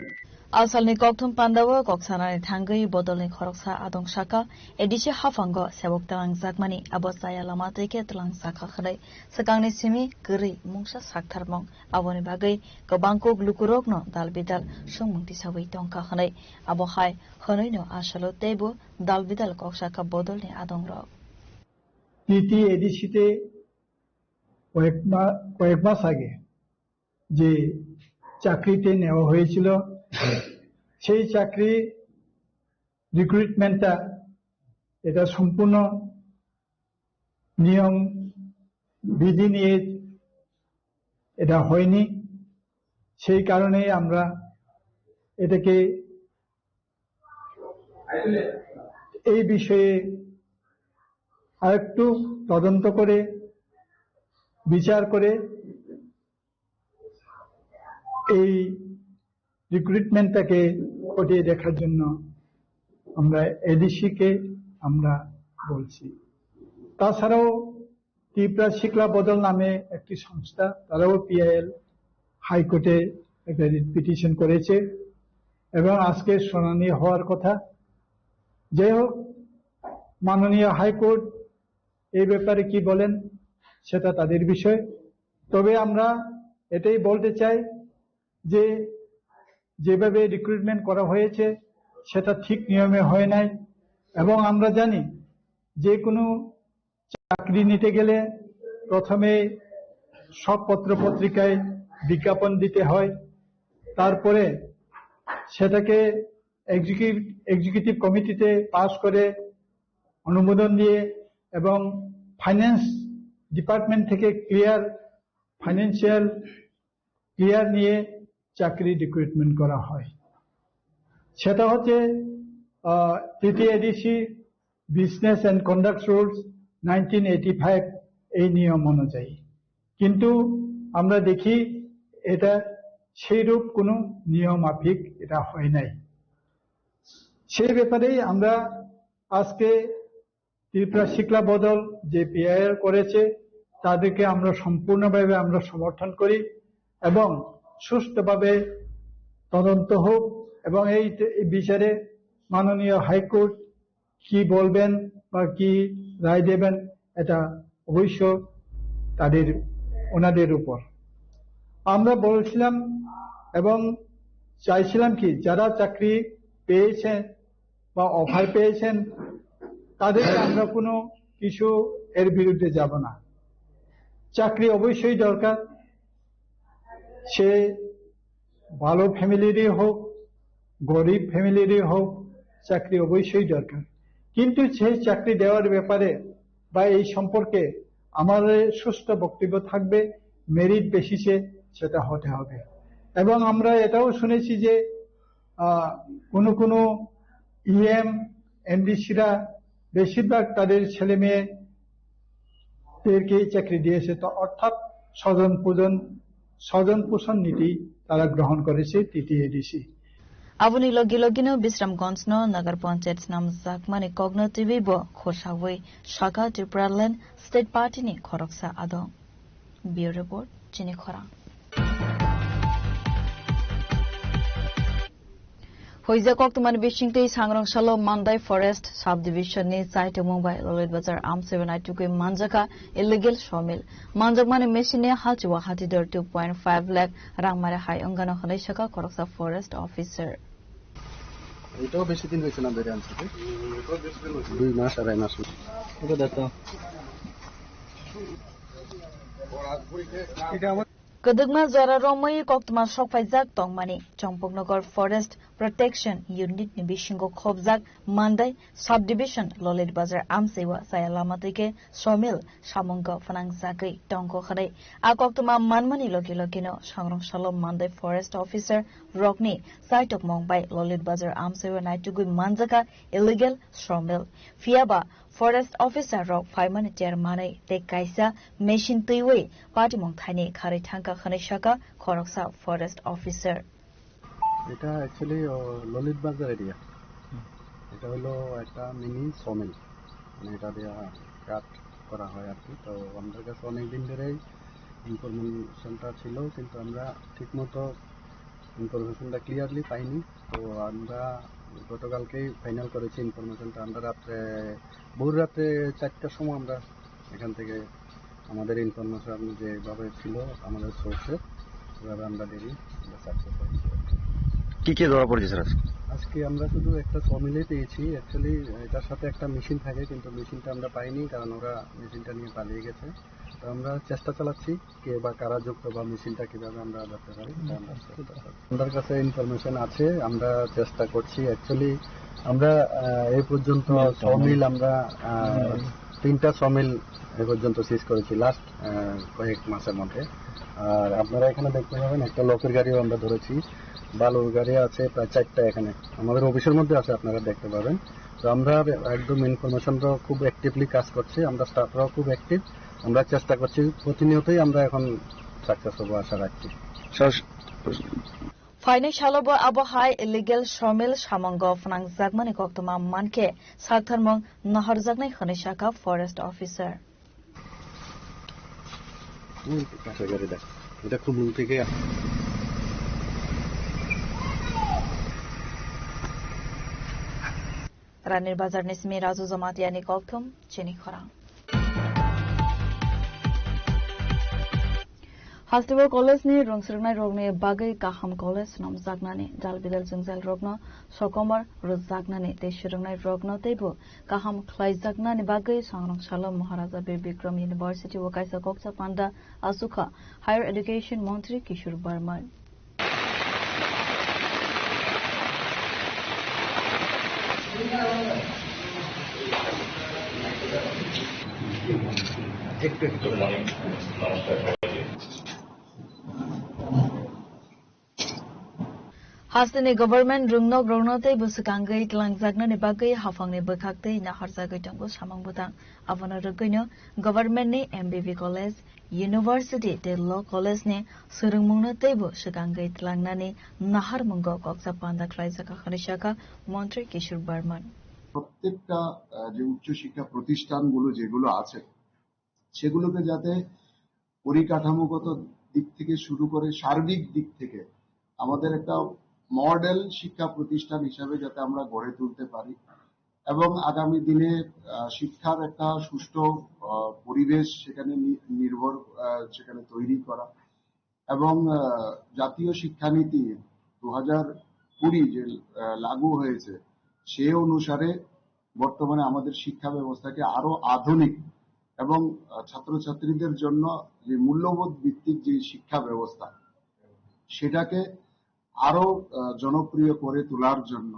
Asalni kokthum pandao kok sanani thangwi bodolni khoroksa adong saka, A D C haphango sebok twlang jakmani abo chaya lama tei khe twlang sakha hwnwi swkangni simi kwrwi mungsa saktharmung. Aboni bagwi kwbang kok lukurokno dal bidal swngmung tisawi tongkha hwnwi abo hai hwnwino asalo teibo dal bidal kok saka bodolni adongrok. T T A D C-তে কয়েক মা-, কয়েক মাস আগে যে চাকরিতে নেওয়া হয়েছিল, সেই চাকরি রিক্রুটমেন্টটা এটা সম্পূর্ণ নিয়ম বিধি নিয়ে এটা হয়নি। সেই কারণে আমরা এটাকে এই বিষয়ে আরেকটু তদন্ত করে, বিচার করে এই রিক্রুটমেন্টটাকে খতিয়ে দেখার জন্য আমরা এডিসি কে আমরা বলছি। তাছাড়াও ত্রিপুরা শিক্ষা বদল নামে একটি সংস্থা, তারাও পিআইএল হাইকোর্টে একটা রিট পিটিশন করেছে এবং আজকে শুনানি হওয়ার কথা। যাই হোক, মাননীয় হাইকোর্ট এই ব্যাপারে কি বলেন, সেটা তাদের বিষয়। তবে আমরা এটাই বলতে চাই যে যেভাবে রিক্রুটমেন্ট করা হয়েছে, সেটা ঠিক নিয়মে হয় নাই। এবং আমরা জানি, যে কোনো চাকরি নিতে গেলে প্রথমে সব পত্র পত্রিকায় বিজ্ঞাপন দিতে হয়, তারপরে সেটাকে এক্সিকিউটিভ, এক্সিকিউটিভ কমিটিতে পাস করে অনুমোদন দিয়ে এবং ফাইন্যান্স ডিপার্টমেন্ট থেকে ক্লিয়ার, ফাইন্যান্সিয়াল ক্লিয়ার নিয়ে চাকরি রিক্রুটমেন্ট করা হয়। সেটা হচ্ছে, আহ, TTAADC business and conduct rules nineteen eighty five, এই নিয়ম অনুযায়ী। কিন্তু আমরা দেখি এটা সেইরূপ কোনো নিয়ম মাফিক এটা হয় নাই। সেই ব্যাপারেই আমরা আজকে ত্রিপুরা শিক্ষা বদল যে পিআইএল করেছে, তাদেরকে আমরা সম্পূর্ণভাবে আমরা সমর্থন করি এবং সুষ্ঠুভাবে তদন্ত হোক এবং এই, এই বিচারে মাননীয় হাইকোর্ট কি বলবেন বা কি রায় দেবেন, এটা অবশ্য তাদের, ওনাদের উপর। আমরা বলছিলাম এবং চাইছিলাম কি, যারা চাকরি পেয়েছেন বা অফার পেয়েছেন, তাদেরকে আমরা কোনো কিছু এর বিরুদ্ধে যাব না। চাকরি অবশ্যই দরকার, সে ভালো ফ্যামিলিরই হোক, গরিব ফ্যামিলিরই হোক, চাকরি অবশ্যই দরকার। কিন্তু সেই চাকরি দেওয়ার ব্যাপারে বা এই সম্পর্কে আমাদের সুষ্ঠু বক্তব্য থাকবে, মেরিট বেসিসে সেটা হতে হবে। এবং আমরা এটাও শুনেছি যে, আহ, কোনো কোনো ইএম, এমডিসিরা বেশিরভাগ তাদের ছেলে মেয়েদেরকেই চাকরি দিয়েছে, তো অর্থাৎ স্বজন পূজন, স্বজন পোষণ নীতি তারা গ্রহণ করেছে TTADC. Aboni logi logino Bisramganjno Nagar Panchayat swnamjakmani kokno twiwi bo khorsawi saka Tipraland State Party ni khoroksa adong. Bureau Report, Chini Khorang. Huijak koktwmani bisingtwi Sangrong salo Mandai Forest Subdivision ni chaitumung bai Lolit Bazar amswbai naitugwi manjakha illegal sawmill. Manjakmani machine ni halchiwa hatidor two point five lakh rang mare hai wngano hwnwi sakha khoroksa forest officer. এটাও বেশি দিন হয়েছে না বেড়ে আনছে, তাই? দুই মাস, আড়াই মাস হয়েছে। এটা দেখো। এটা আমার Kwdwkma jora romwi koktwma sokphaijak tongmani Champaknagar Forest Protection Unit ni bisingo khobjak Mandai Subdivision Lolit Bazar amchaiwa chaya lama twi khe somil samungo phwnangjagwi tongkho hwnwi a koktwma manmani logi logino sangrong salo Mandai Forest Officer rokni chaitokmung bai Lolit Bazar amchaiwa naitugwi manjakha illegal somil. Phiyaba Forest Officer rok phaimani chair manwi tei kaisa machine twiwi patimung thaini kharwi thangkha hwnwi sakha khoroksa Forest Officer. এটা অ্যাকচুয়ালি ললিত বাজার এরিয়া। এটা হলো একটা mini sawmill, মানে এটা দিয়ে কাট করা হয় আর কি। তো আমাদের কাছে অনেক দিন ধরেই ইনফরমেশনটা ছিল, কিন্তু আমরা ঠিকমতো ইনফরমেশনটা ক্লিয়ারলি পাইনি। তো আমরা গতকালকেই ফাইনাল করেছি ইনফরমেশনটা। আমরা রাত্রে, ভোর রাত্রে চারটার সময় আমরা এখান থেকে আমাদের ইনফরমেশন যেভাবে ছিল, আমাদের সোর্সে, এভাবে আমরা ডেলি আমরা সাকসেস হয়েছি। কি কি ধরা পড়েছে স্যার আজকে? আজকে আমরা শুধু একটা সমিলে পেয়েছি। অ্যাকচুয়ালি এটার সাথে একটা মেশিন থাকে, কিন্তু মেশিনটা আমরা পাইনি, কারণ ওরা মেশিনটা নিয়ে পালিয়ে গেছে। তো আমরা চেষ্টা চালাচ্ছি কে বা কারা যুক্ত বা মেশিনটা কিভাবে আমরা ধরতে পারি, এটা আমরা চেষ্টা চালাচ্ছি। আমাদের কাছে ইনফরমেশন আছে, আমরা চেষ্টা করছি। অ্যাকচুয়ালি আমরা আহ, এই পর্যন্ত সমিল আমরা আহ, তিনটা সমিল এ পর্যন্ত সিজ করেছি লাস্ট কয়েক মাসের মধ্যে। আর আপনারা এখানে দেখতে পাবেন একটা লোকের গাড়িও আমরা ধরেছি, বালুর গাড়ি আছে প্রায় চারটা এখানে, আমাদের অফিসের মধ্যে আছে, আপনারা দেখতে পাবেন। তো আমরা একদম ইনফরমেশনটা খুব অ্যাক্টিভলি কাজ করছি, আমরা স্টাফরাও খুব অ্যাক্টিভ। আমরা চেষ্টা করছি, প্রতিনিয়তই আমরা এখন সাকসেস হবো আশা রাখছি। Sir, Phainai salo bo abo hai illegal somil samungo phwnangjakmani koktwma mankhe saktharmung naharjaknai hwnwi sakha Forest Officer. এই কাঁচা গাড়ি দেখ, এটা খুব দূর থেকে আ- Ranir Bazar ni simi Raju Jamatia ni kokthum chini khorang. Hasteo college ni rwngsrwngnai rokni bagwi kaham college swnamjaknani, dal bidal jwngjal rokno sokomor rwjaknani tei swrwngnai rokno teibo kaham khlaijaknani bagwi sangrong salo Maharaja Bir Bikram University o kaisa koksa panda achukha Higher Education Montri Kishore Barman. Hasteni government rwngnok rokno teibo swkangwi twlangjaknani bagwi haphangni bwkhak tei naharjagwi tongo samung bwtang. Abono rwgwino government ni M B B college, university tei law college ni swrwngmungno teibo swkangwi twlangnani naharmungo koksa panda khlaijak hwnwi sakha Montri Kishore Barman. প্রত্যেকটা আহ, যে উচ্চশিক্ষা প্রতিষ্ঠানগুলো যেগুলো আছে, সেগুলোকে যাতে পরিকাঠামোগত দিক থেকে শুরু করে সার্বিক দিক থেকে আমাদের একটা মডেল শিক্ষা প্রতিষ্ঠান হিসাবে যাতে আমরা গড়ে তুলতে পারি এবং আগামী দিনে আহ, শিক্ষার একটা সুষ্ঠু আহ, পরিবেশ সেখানে নি- নির্ভর আহ, সেখানে তৈরি করা এবং আহ, জাতীয় শিক্ষানীতি দু হাজার কুড়ি যে আহ, লাগু হয়েছে, সে অনুসারে বর্তমানে আমাদের শিক্ষা ব্যবস্থাকে আরো আধুনিক এবং আহ, ছাত্রছাত্রীদের জন্য যে মূল্যবোধ ভিত্তিক যে শিক্ষা ব্যবস্থা, সেটাকে আরো আহ, জনপ্রিয় করে তোলার জন্য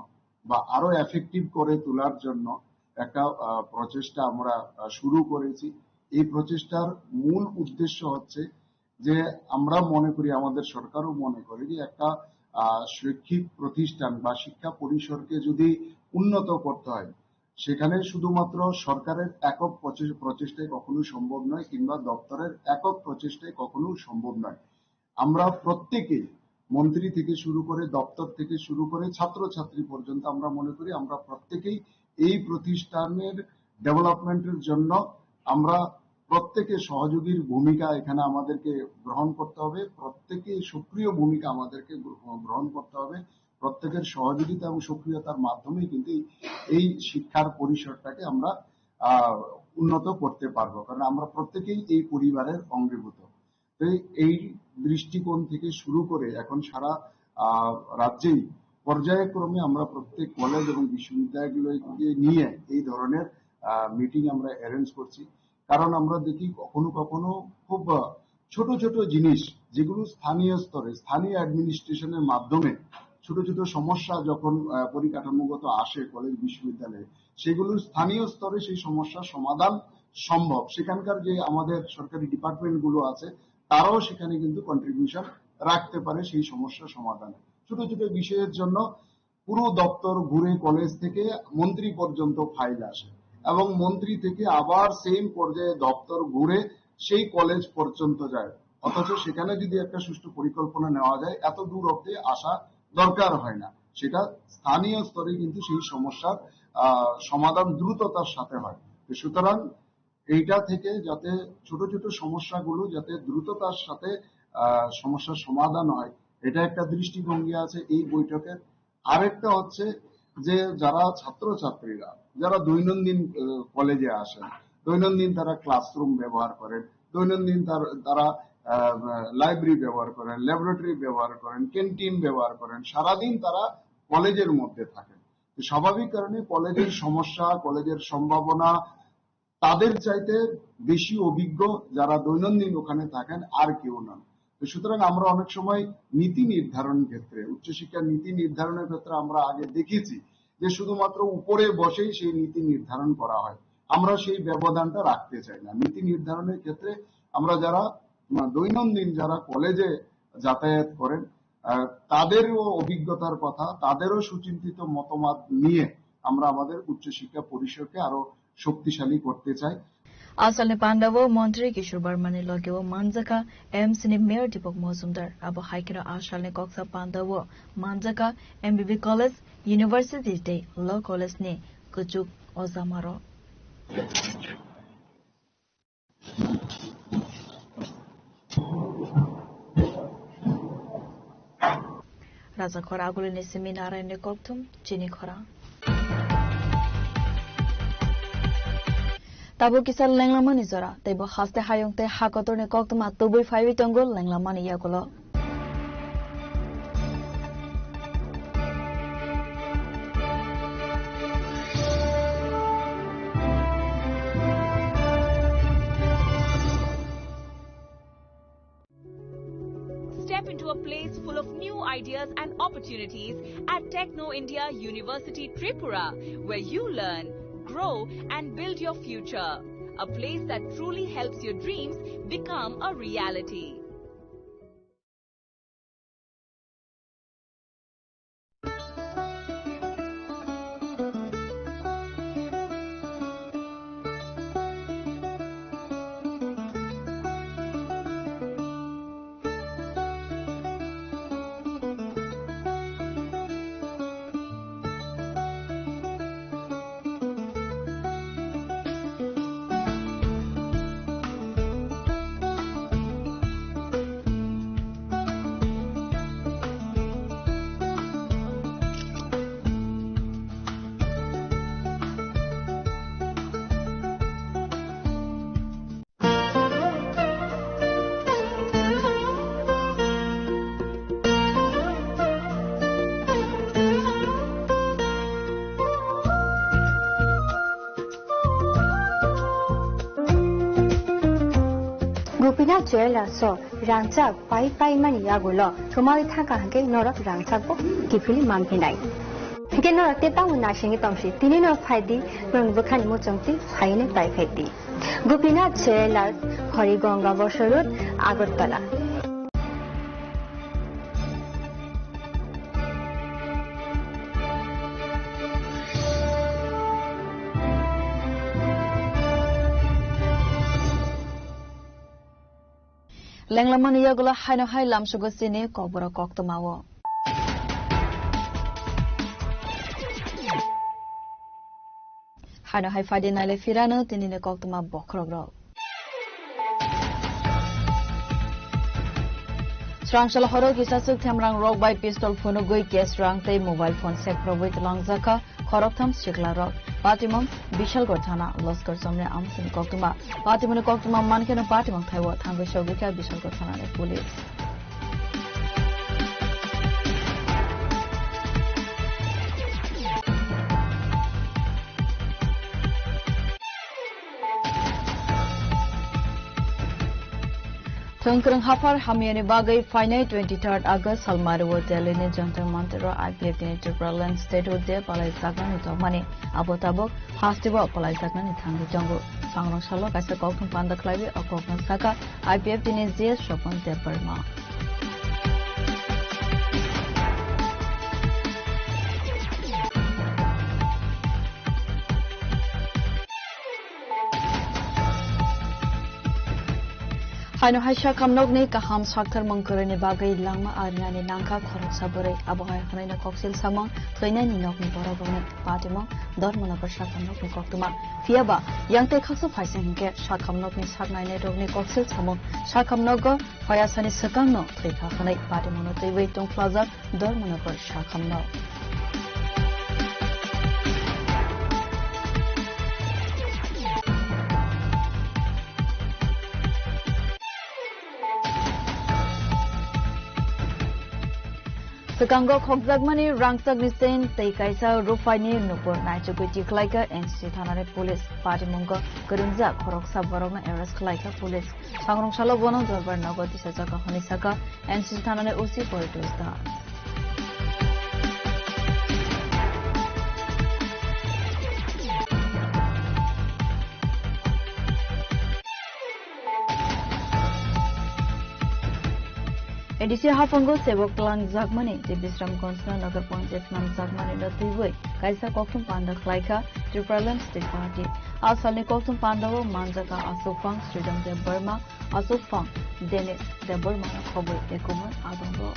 বা আরো এফেক্টিভ করে তোলার জন্য একটা আহ, প্রচেষ্টা আমরা আহ, শুরু করেছি। এই প্রচেষ্টার মূল উদ্দেশ্য হচ্ছে যে আমরা মনে করি, আমাদের সরকারও মনে করে যে একটা আহ, শৈক্ষিক প্রতিষ্ঠান বা শিক্ষা পরিসরকে যদি উন্নত করতে হয়, সেখানে শুধুমাত্র সরকারের একক প্রচে- প্রচেষ্টায় কখনোই সম্ভব নয়, কিংবা দপ্তরের একক প্রচেষ্টায় কখনোই সম্ভব নয়। আমরা প্রত্যেকেই, মন্ত্রী থেকে শুরু করে, দপ্তর থেকে শুরু করে, ছাত্রছাত্রী পর্যন্ত, আমরা মনে করি আমরা প্রত্যেকেই এই প্রতিষ্ঠানের ডেভেলপমেন্টের জন্য আমরা প্রত্যেকে সহযোগীর ভূমিকা এখানে আমাদেরকে গ্রহণ করতে হবে, প্রত্যেকে সক্রিয় ভূমিকা আমাদেরকে গ্র- গ্রহণ করতে হবে। প্রত্যেকের সহযোগিতা এবং সক্রিয়তার মাধ্যমেই কিন্তু এই, এই শিক্ষার পরিসরটাকে আমরা আহ, উন্নত করতে পারবো, কারণ আমরা প্রত্যেকেই এই পরিবারের অঙ্গীভূত। তো এই, এই দৃষ্টিকোণ থেকে শুরু করে এখন সারা আহ, রাজ্যেই পর্যায়ক্রমে আমরা প্রত্যেক কলেজ এবং বিশ্ববিদ্যালয়গুলোকে নিয়ে এই ধরনের মিটিং আমরা অ্যারেঞ্জ করছি। কারণ আমরা দেখি কখনো কখনো খুব আহ, ছোট ছোট জিনিস যেগুলো স্থানীয় স্তরে, স্থানীয় অ্যাডমিনিস্ট্রেশনের মাধ্যমে ছোট ছোট সমস্যা যখন, আহ, পরিকাঠামোগত আসে কলেজ বিশ্ববিদ্যালয়ে, সেগুলো স্থানীয় স্তরে সেই সমস্যার সমাধান সম্ভব। সেখানকার যে আমাদের সরকারি ডিপার্টমেন্ট গুলো আছে, তারাও সেখানে কিন্তু কন্ট্রিবিউশন রাখতে পারে সেই সমস্যা সমাধানে। ছোট ছোট বিষয়ের জন্য পুরো দপ্তর ঘুরে কলেজ থেকে মন্ত্রী পর্যন্ত ফাইল আসে এবং মন্ত্রী থেকে আবার সেম পর্যায়ে দপ্তর ঘুরে সেই কলেজ পর্যন্ত যায়। অথচ সেখানে যদি একটা সুষ্ঠু পরিকল্পনা নেওয়া যায়, এত দূর অব্দি আসা দরকার হয় না। সেটা স্থানীয় স্তরে কিন্তু সেই সমস্যার, আহ, সমাধান দ্রুততার সাথে হয়। তো সুতরাং এইটা থেকে যাতে ছোট ছোট সমস্যাগুলো যাতে দ্রুততার সাথে, আহ, সমস্যার সমাধান হয়, এটা একটা দৃষ্টিভঙ্গি আছে এই বৈঠকের। আরেকটা হচ্ছে যে যারা ছাত্রছাত্রীরা যারা দৈনন্দিন, আহ, কলেজে আসেন, দৈনন্দিন তারা ক্লাসরুম ব্যবহার করেন, দৈনন্দিন তার-, তারা, আহ, লাইব্রেরি ব্যবহার করেন, ল্যাবরেটরি ব্যবহার করেন, ক্যান্টিন ব্যবহার করেন, সারাদিন তারা কলেজের মধ্যে থাকেন। তো স্বাভাবিক কারণে কলেজের সমস্যা, কলেজের সম্ভাবনা, তাদের চাইতে বেশি অভিজ্ঞ যারা দৈনন্দিন ওখানে থাকেন আর কেউ নন। তো সুতরাং আমরা অনেক সময় নীতি নির্ধারণ ক্ষেত্রে, উচ্চশিক্ষার নীতি নির্ধারণের ক্ষেত্রে আমরা আগে দেখেছি যে শুধুমাত্র উপরে বসেই সেই নীতি নির্ধারণ করা হয়। আমরা সেই ব্যবধানটা রাখতে চাই না। নীতি নির্ধারণের ক্ষেত্রে আমরা যারা, আহ, দৈনন্দিন যারা কলেজে যাতায়াত করেন, আহ, তাদেরও অভিজ্ঞতার কথা, তাদেরও সুচিন্তিত মতামত নিয়ে আমরা আমাদের উচ্চশিক্ষা পরিষদকে আরো শক্তিশালী করতে চাই। Asalni pandao montri Kishore Barmani logeo manjakha M C ni mayor Deepak Mojumdar. Abo hai kheno asalni koksa pandao manjakha M B B College, University tei Law College ni kuchuk ojamarok. Raja Khor Agulini simi Narayanni kokthum chini khorang. Tabuk kisa lenglamani jora, teibo haste hayung tei hakotorni koktwma tubui phaiwi tongo lenglamani yagulo. Step into a place full of new ideas and opportunities at Techno India University Tripura, where you learn, grow, and build your future. A place that truly helps your dreams become a reality. Gopinath Jewellers o rangchak pai pai mani yagulo kwmawi thangkha hwnkhe norok rangchakbo kiphilwi manphinai. Hwnkhe norok tei tamo naisingwi tongsi, tini no phaidi, norokni bwkhani muchungtwi phainwi paiphaidi. Gopinath Jewellers, Harigonga Bosor Road, Agartala. Lenglamani yagulo haino hai lamsugo chini kokborok koktwmao. Haino hai phaidi naile phirano tinini koktwma bokhorokrok. Srangsalo horo kisa swk themrang rok bai pistol phunugwi cash rang tei mobile phone sekphurogwi twlangjakha khoroktham sikla rok. Patimung Bishalgarh thana Loskar Chomni amsini koktwma. Patimungni koktwma mankheno patimung thaibo thangwi sogwikha Bishalgarh thanani police. Tongkwrwng haphar hamyani bagwi phainai twenty-third August salmari o Delhi ni Jantar Mantar o I P F T ni Tripura Land Statehood Day palai jaknani tongmani abo tabuk festival palai jaknani thangwi tongo. Sangrong salo kaisa kokthum panda khlaiwi o kokno saka I P F T ni G S Sopon Debbarma. Haino hai sakhamnokni kaham saktharmung kwrwini bagwi langma arinani nangkha khoroksa bwrwi. Abo hai hwnwi no koksil samung thwinani nokni borok rokni patimung Dharmanagar sakhamnokni koktwma. Phiyaba yang tei khaksa phaisa hinkhe sakhamnokni saknainai rokni koksil samung sakhamnogo phoyasani swkangno thwikha hwnwi patimungno twiwi tongphlajak Dharmanagar sakhamno. Swkango khokjakmani rangchakni chain tei kaisa rupaini nukpor naichugwi tikhlaikha N C C thanani police. Patimungo kwrwngjak khoroksa borokno arrest khlaikha police. Sangrong salo bono Dorbar nogo tisajak hwnwi sakha N C C thanani O C Poritos Das. A D C haphango sebok twlangjakmani tei Bisramganj Nagar Panchayat swnamjakmani no twiwi kaisa kokthum panda khlaikha Tipraland State Party. A salni kokthum pandao manjakha Aswkphang Sridham Debbarma, Aswkphang Denis Debbarmano khobwi ekomon adongo.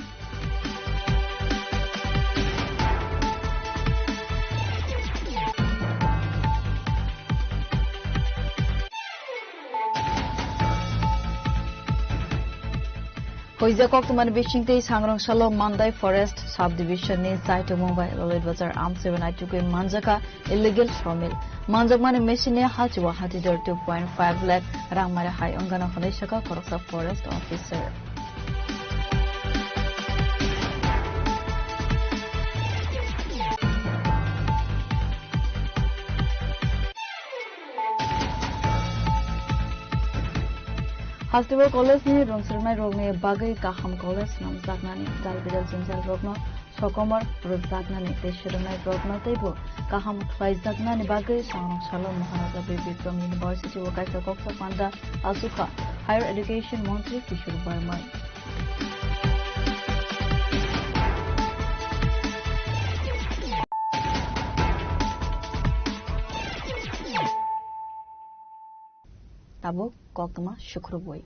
Hoijak koktwmani bisingtwi Sangrong salo Mandai Forest Subdivision ni chaitumung bai Lolit Bazar amchaibo naitugwi manjakha illegal sawmill. Manjakmani machine ni hachio hatidor two point five lakh rang mari hai wngkha hwnwi sakha khoroksa forest officer. Hasteo college ni rwngsrwknai rokni bagwi kaham college swnamjaknani, dal bidal jwngjal rokno sokomor rwjaknani tei swrwngnai rokno teibo kaham khlaijaknani bagwi Sangrong salo Maharaja Bir Bikram University o kaisa koksa panda achukha Higher Education Montri Kishore Barmai. Tabuk koktwma sukrubwi.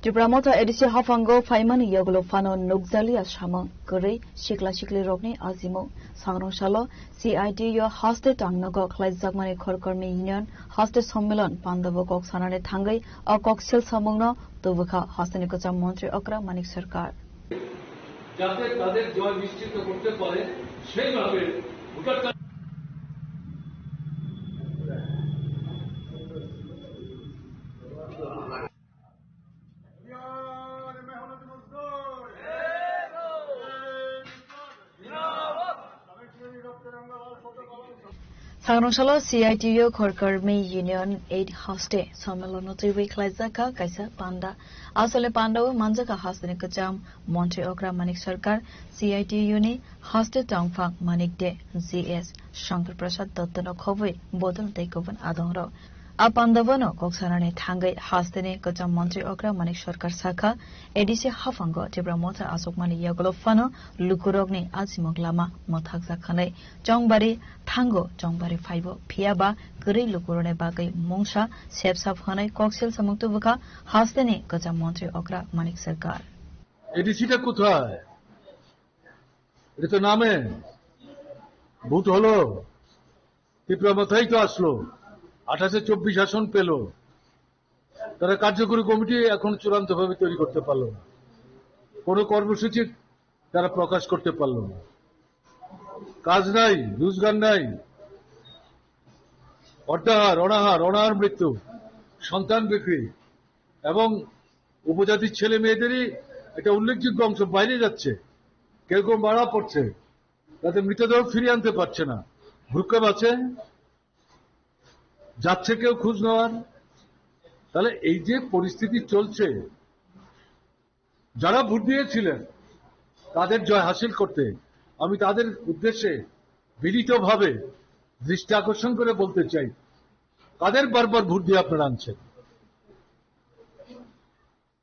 Tipra Motha A D C haphango phaimani yagulo phano nukjaliya samung kwrwi sikla sikli rokni ajimung. Sangrong salo C I T U haste tangnogo khlaijakmani Khorkormi Union haste sommilon pandabo kok sanani thangwi o kok sil samungno tubukha hasteni kwcham montri okra Manik Sarkar. যাতে তাদের জয় নিশ্চিত করতে পারে, সেইভাবে voter Sangrong salo C I T U Khorkormi Union eight haste sommilon no twiwi khlaijak kha kaisa panda. Asole panda o manjak kha hasteni kwcham montri okra Manik Sarkar, C I T U ni haste tongphang Manik De, G S Shankar Prasad Dotto no khobwi bodol tei kubun adong rok. A pandabano kok sanani thangwi hasteni kwcham montri okra Manik Sarkar sakha, A D C haphango Tipra Motha achukmani yagulo phano lukurokni achimok lama mwthakjak hwnwi chongbari thango chongbari phaibo, phiyaba kwrwi lukurokni bagwi mungsa sepsap hwnwi koksil samung tubukha hasteni kwcham montri okra Manik Sarkar. এডিসিটা কোথায়? এটা তো নামে ভোট হলো, ত্রিপুরা মাথায় তো আসলো, আঠাশে চব্বিশ আসন পেল, তারা কার্যকরী কমিটি এখন চূড়ান্তভাবে তৈরি করতে পারলো না, কোনো কর্মসূচি তারা প্রকাশ করতে পারলো না। কাজ নাই, রোজগার নাই, অর্ধাহার, অনাহার, অনাহার মৃত্যু, সন্তান বিক্রি এবং উপজাতির ছেলে মেয়েদেরই একটা উল্লেখযোগ্য অংশ বাইরে যাচ্ছে, কেউ কেউ মারা পড়ছে, তাদের মৃতদেহ ফিরিয়ে আনতে পারছে না, ভ্রুক্ষেপ আছে, যাচ্ছে কেউ খোঁজ নেওয়ার, তাহলে এই যে পরিস্থিতি চলছে, যারা ভোট দিয়েছিলেন তাদের জয় হাসিল করতে আমি তাদের উদ্দেশ্যে বিনীতভাবে দৃষ্টি আকর্ষণ করে বলতে চাই, তাদের বারবার ভোট দিয়ে আপনারা আনছেন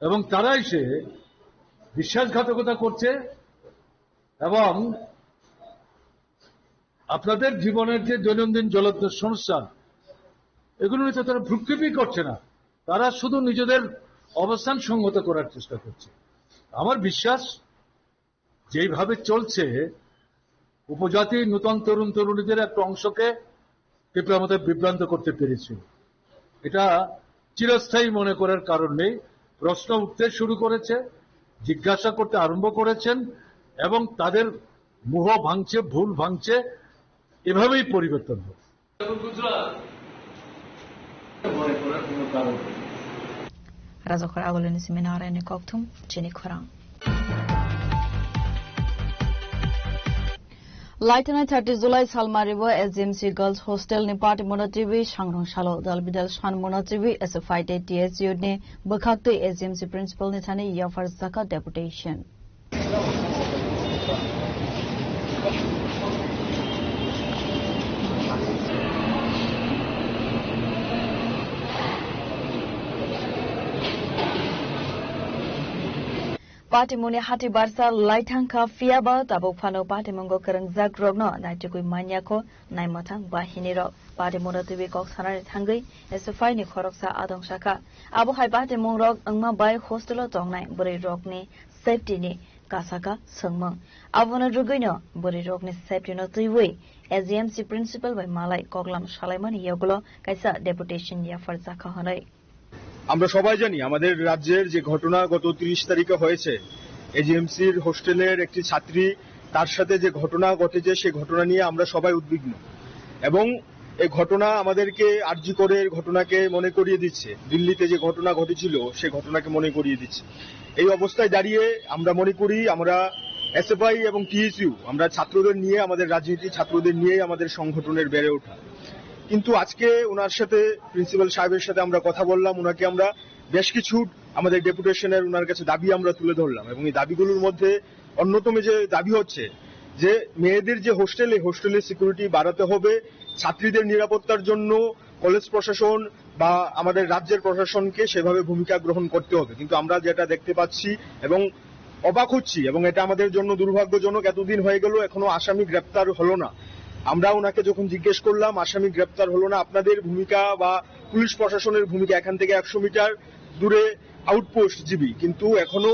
এবং তারা এসে বিশ্বাসঘাতকতা করছে এবং আপনাদের জীবনের যে দৈনন্দিন জ্বলন্ত সমস্যা, এগুলো নিয়ে তো তারা ভ্রুক্ষেপই করছে না। তারা শুধু নিজেদের অবস্থান সংহত করার চেষ্টা করছে। আমার বিশ্বাস, যেইভাবে চলছে, উপজাতি নূতন তরুণ তরুণীদের একটা অংশকে তীব্র মতে বিভ্রান্ত করতে পেরেছে। এটা চিরস্থায়ী মনে করার কারণ নেই। প্রশ্ন উঠতে শুরু করেছে, জিজ্ঞাসা করতে আরম্ভ করেছেন এবং তাদের মোহ ভাঙছে, ভুল ভাঙছে, এভাবেই পরিবর্তন হবে। Rajakhor agulini simi narani kokthum chini khorang. Laithana thirty July salmari bo S G M C Girls Hostel ni party mona T V sangrong salo dal bidal san mona T V S F I tei T S U ni bwkhak twi S G M C principal ni thani yaphar jaka deputation. Patimungni hati barsa lai thangkha, phiyaba tabuk phano patimungo kwrwngjak rokno naitukwi manya kho naimwthang bahini rok. Patimungno twiwi kok sanani thangwi S F I ni khoroksa adong sakha. Abo hai patimung rok wngma bai hostel o tongnai bwrwi rokni safety ni kasaka swngmung. Abono rwgwino bwrwi rokni safety no twiwi S G M C principal bai malai koklam salaimani yagulo kaisa deputation yaphar jakha hwnwi. আমরা সবাই জানি আমাদের রাজ্যের যে ঘটনা গত তিরিশ তারিখে হয়েছে, এজিএমসির হোস্টেলের একটি ছাত্রী, তার সাথে যে ঘটনা ঘটেছে, সে ঘটনা নিয়ে আমরা সবাই উদ্বিগ্ন। এবং এই ঘটনা আমাদেরকে আরজি করের ঘটনাকে মনে করিয়ে দিচ্ছে, দিল্লিতে যে ঘটনা ঘটেছিল, সে ঘটনাকে মনে করিয়ে দিচ্ছে। এই অবস্থায় দাঁড়িয়ে আমরা মনে করি, আমরা এসএফআই এবং টিএসইউ, আমরা ছাত্রদের নিয়ে, আমাদের রাজনীতি ছাত্রদের নিয়েই আমাদের সংগঠনের বেড়ে ওঠা। কিন্তু আজকে ওনার সাথে, প্রিন্সিপাল সাহেবের সাথে আমরা কথা বললাম, ওনাকে আমরা বেশ কিছু আমাদের ডেপুটেশনের ওনার কাছে দাবি আমরা তুলে ধরলাম এবং এই দাবিগুলোর মধ্যে অন্যতম যে দাবি হচ্ছে যে মেয়েদের যে হোস্টেল, এই হোস্টেলের সিকিউরিটি বাড়াতে হবে, ছাত্রীদের নিরাপত্তার জন্য কলেজ প্রশাসন বা আমাদের রাজ্যের প্রশাসনকে সেভাবে ভূমিকা গ্রহণ করতে হবে। কিন্তু আমরা যেটা দেখতে পাচ্ছি এবং অবাক হচ্ছি এবং এটা আমাদের জন্য দুর্ভাগ্যজনক, এতদিন হয়ে গেল এখনো আসামি গ্রেপ্তার হলো না। আমরা ওনাকে যখন জিজ্ঞেস করলাম, আসামি গ্রেপ্তার হলো না, আপনাদের ভূমিকা বা পুলিশ প্রশাসনের ভূমিকা, এখান থেকে একশো মিটার দূরে আউটপোস্ট জিবি, কিন্তু এখনো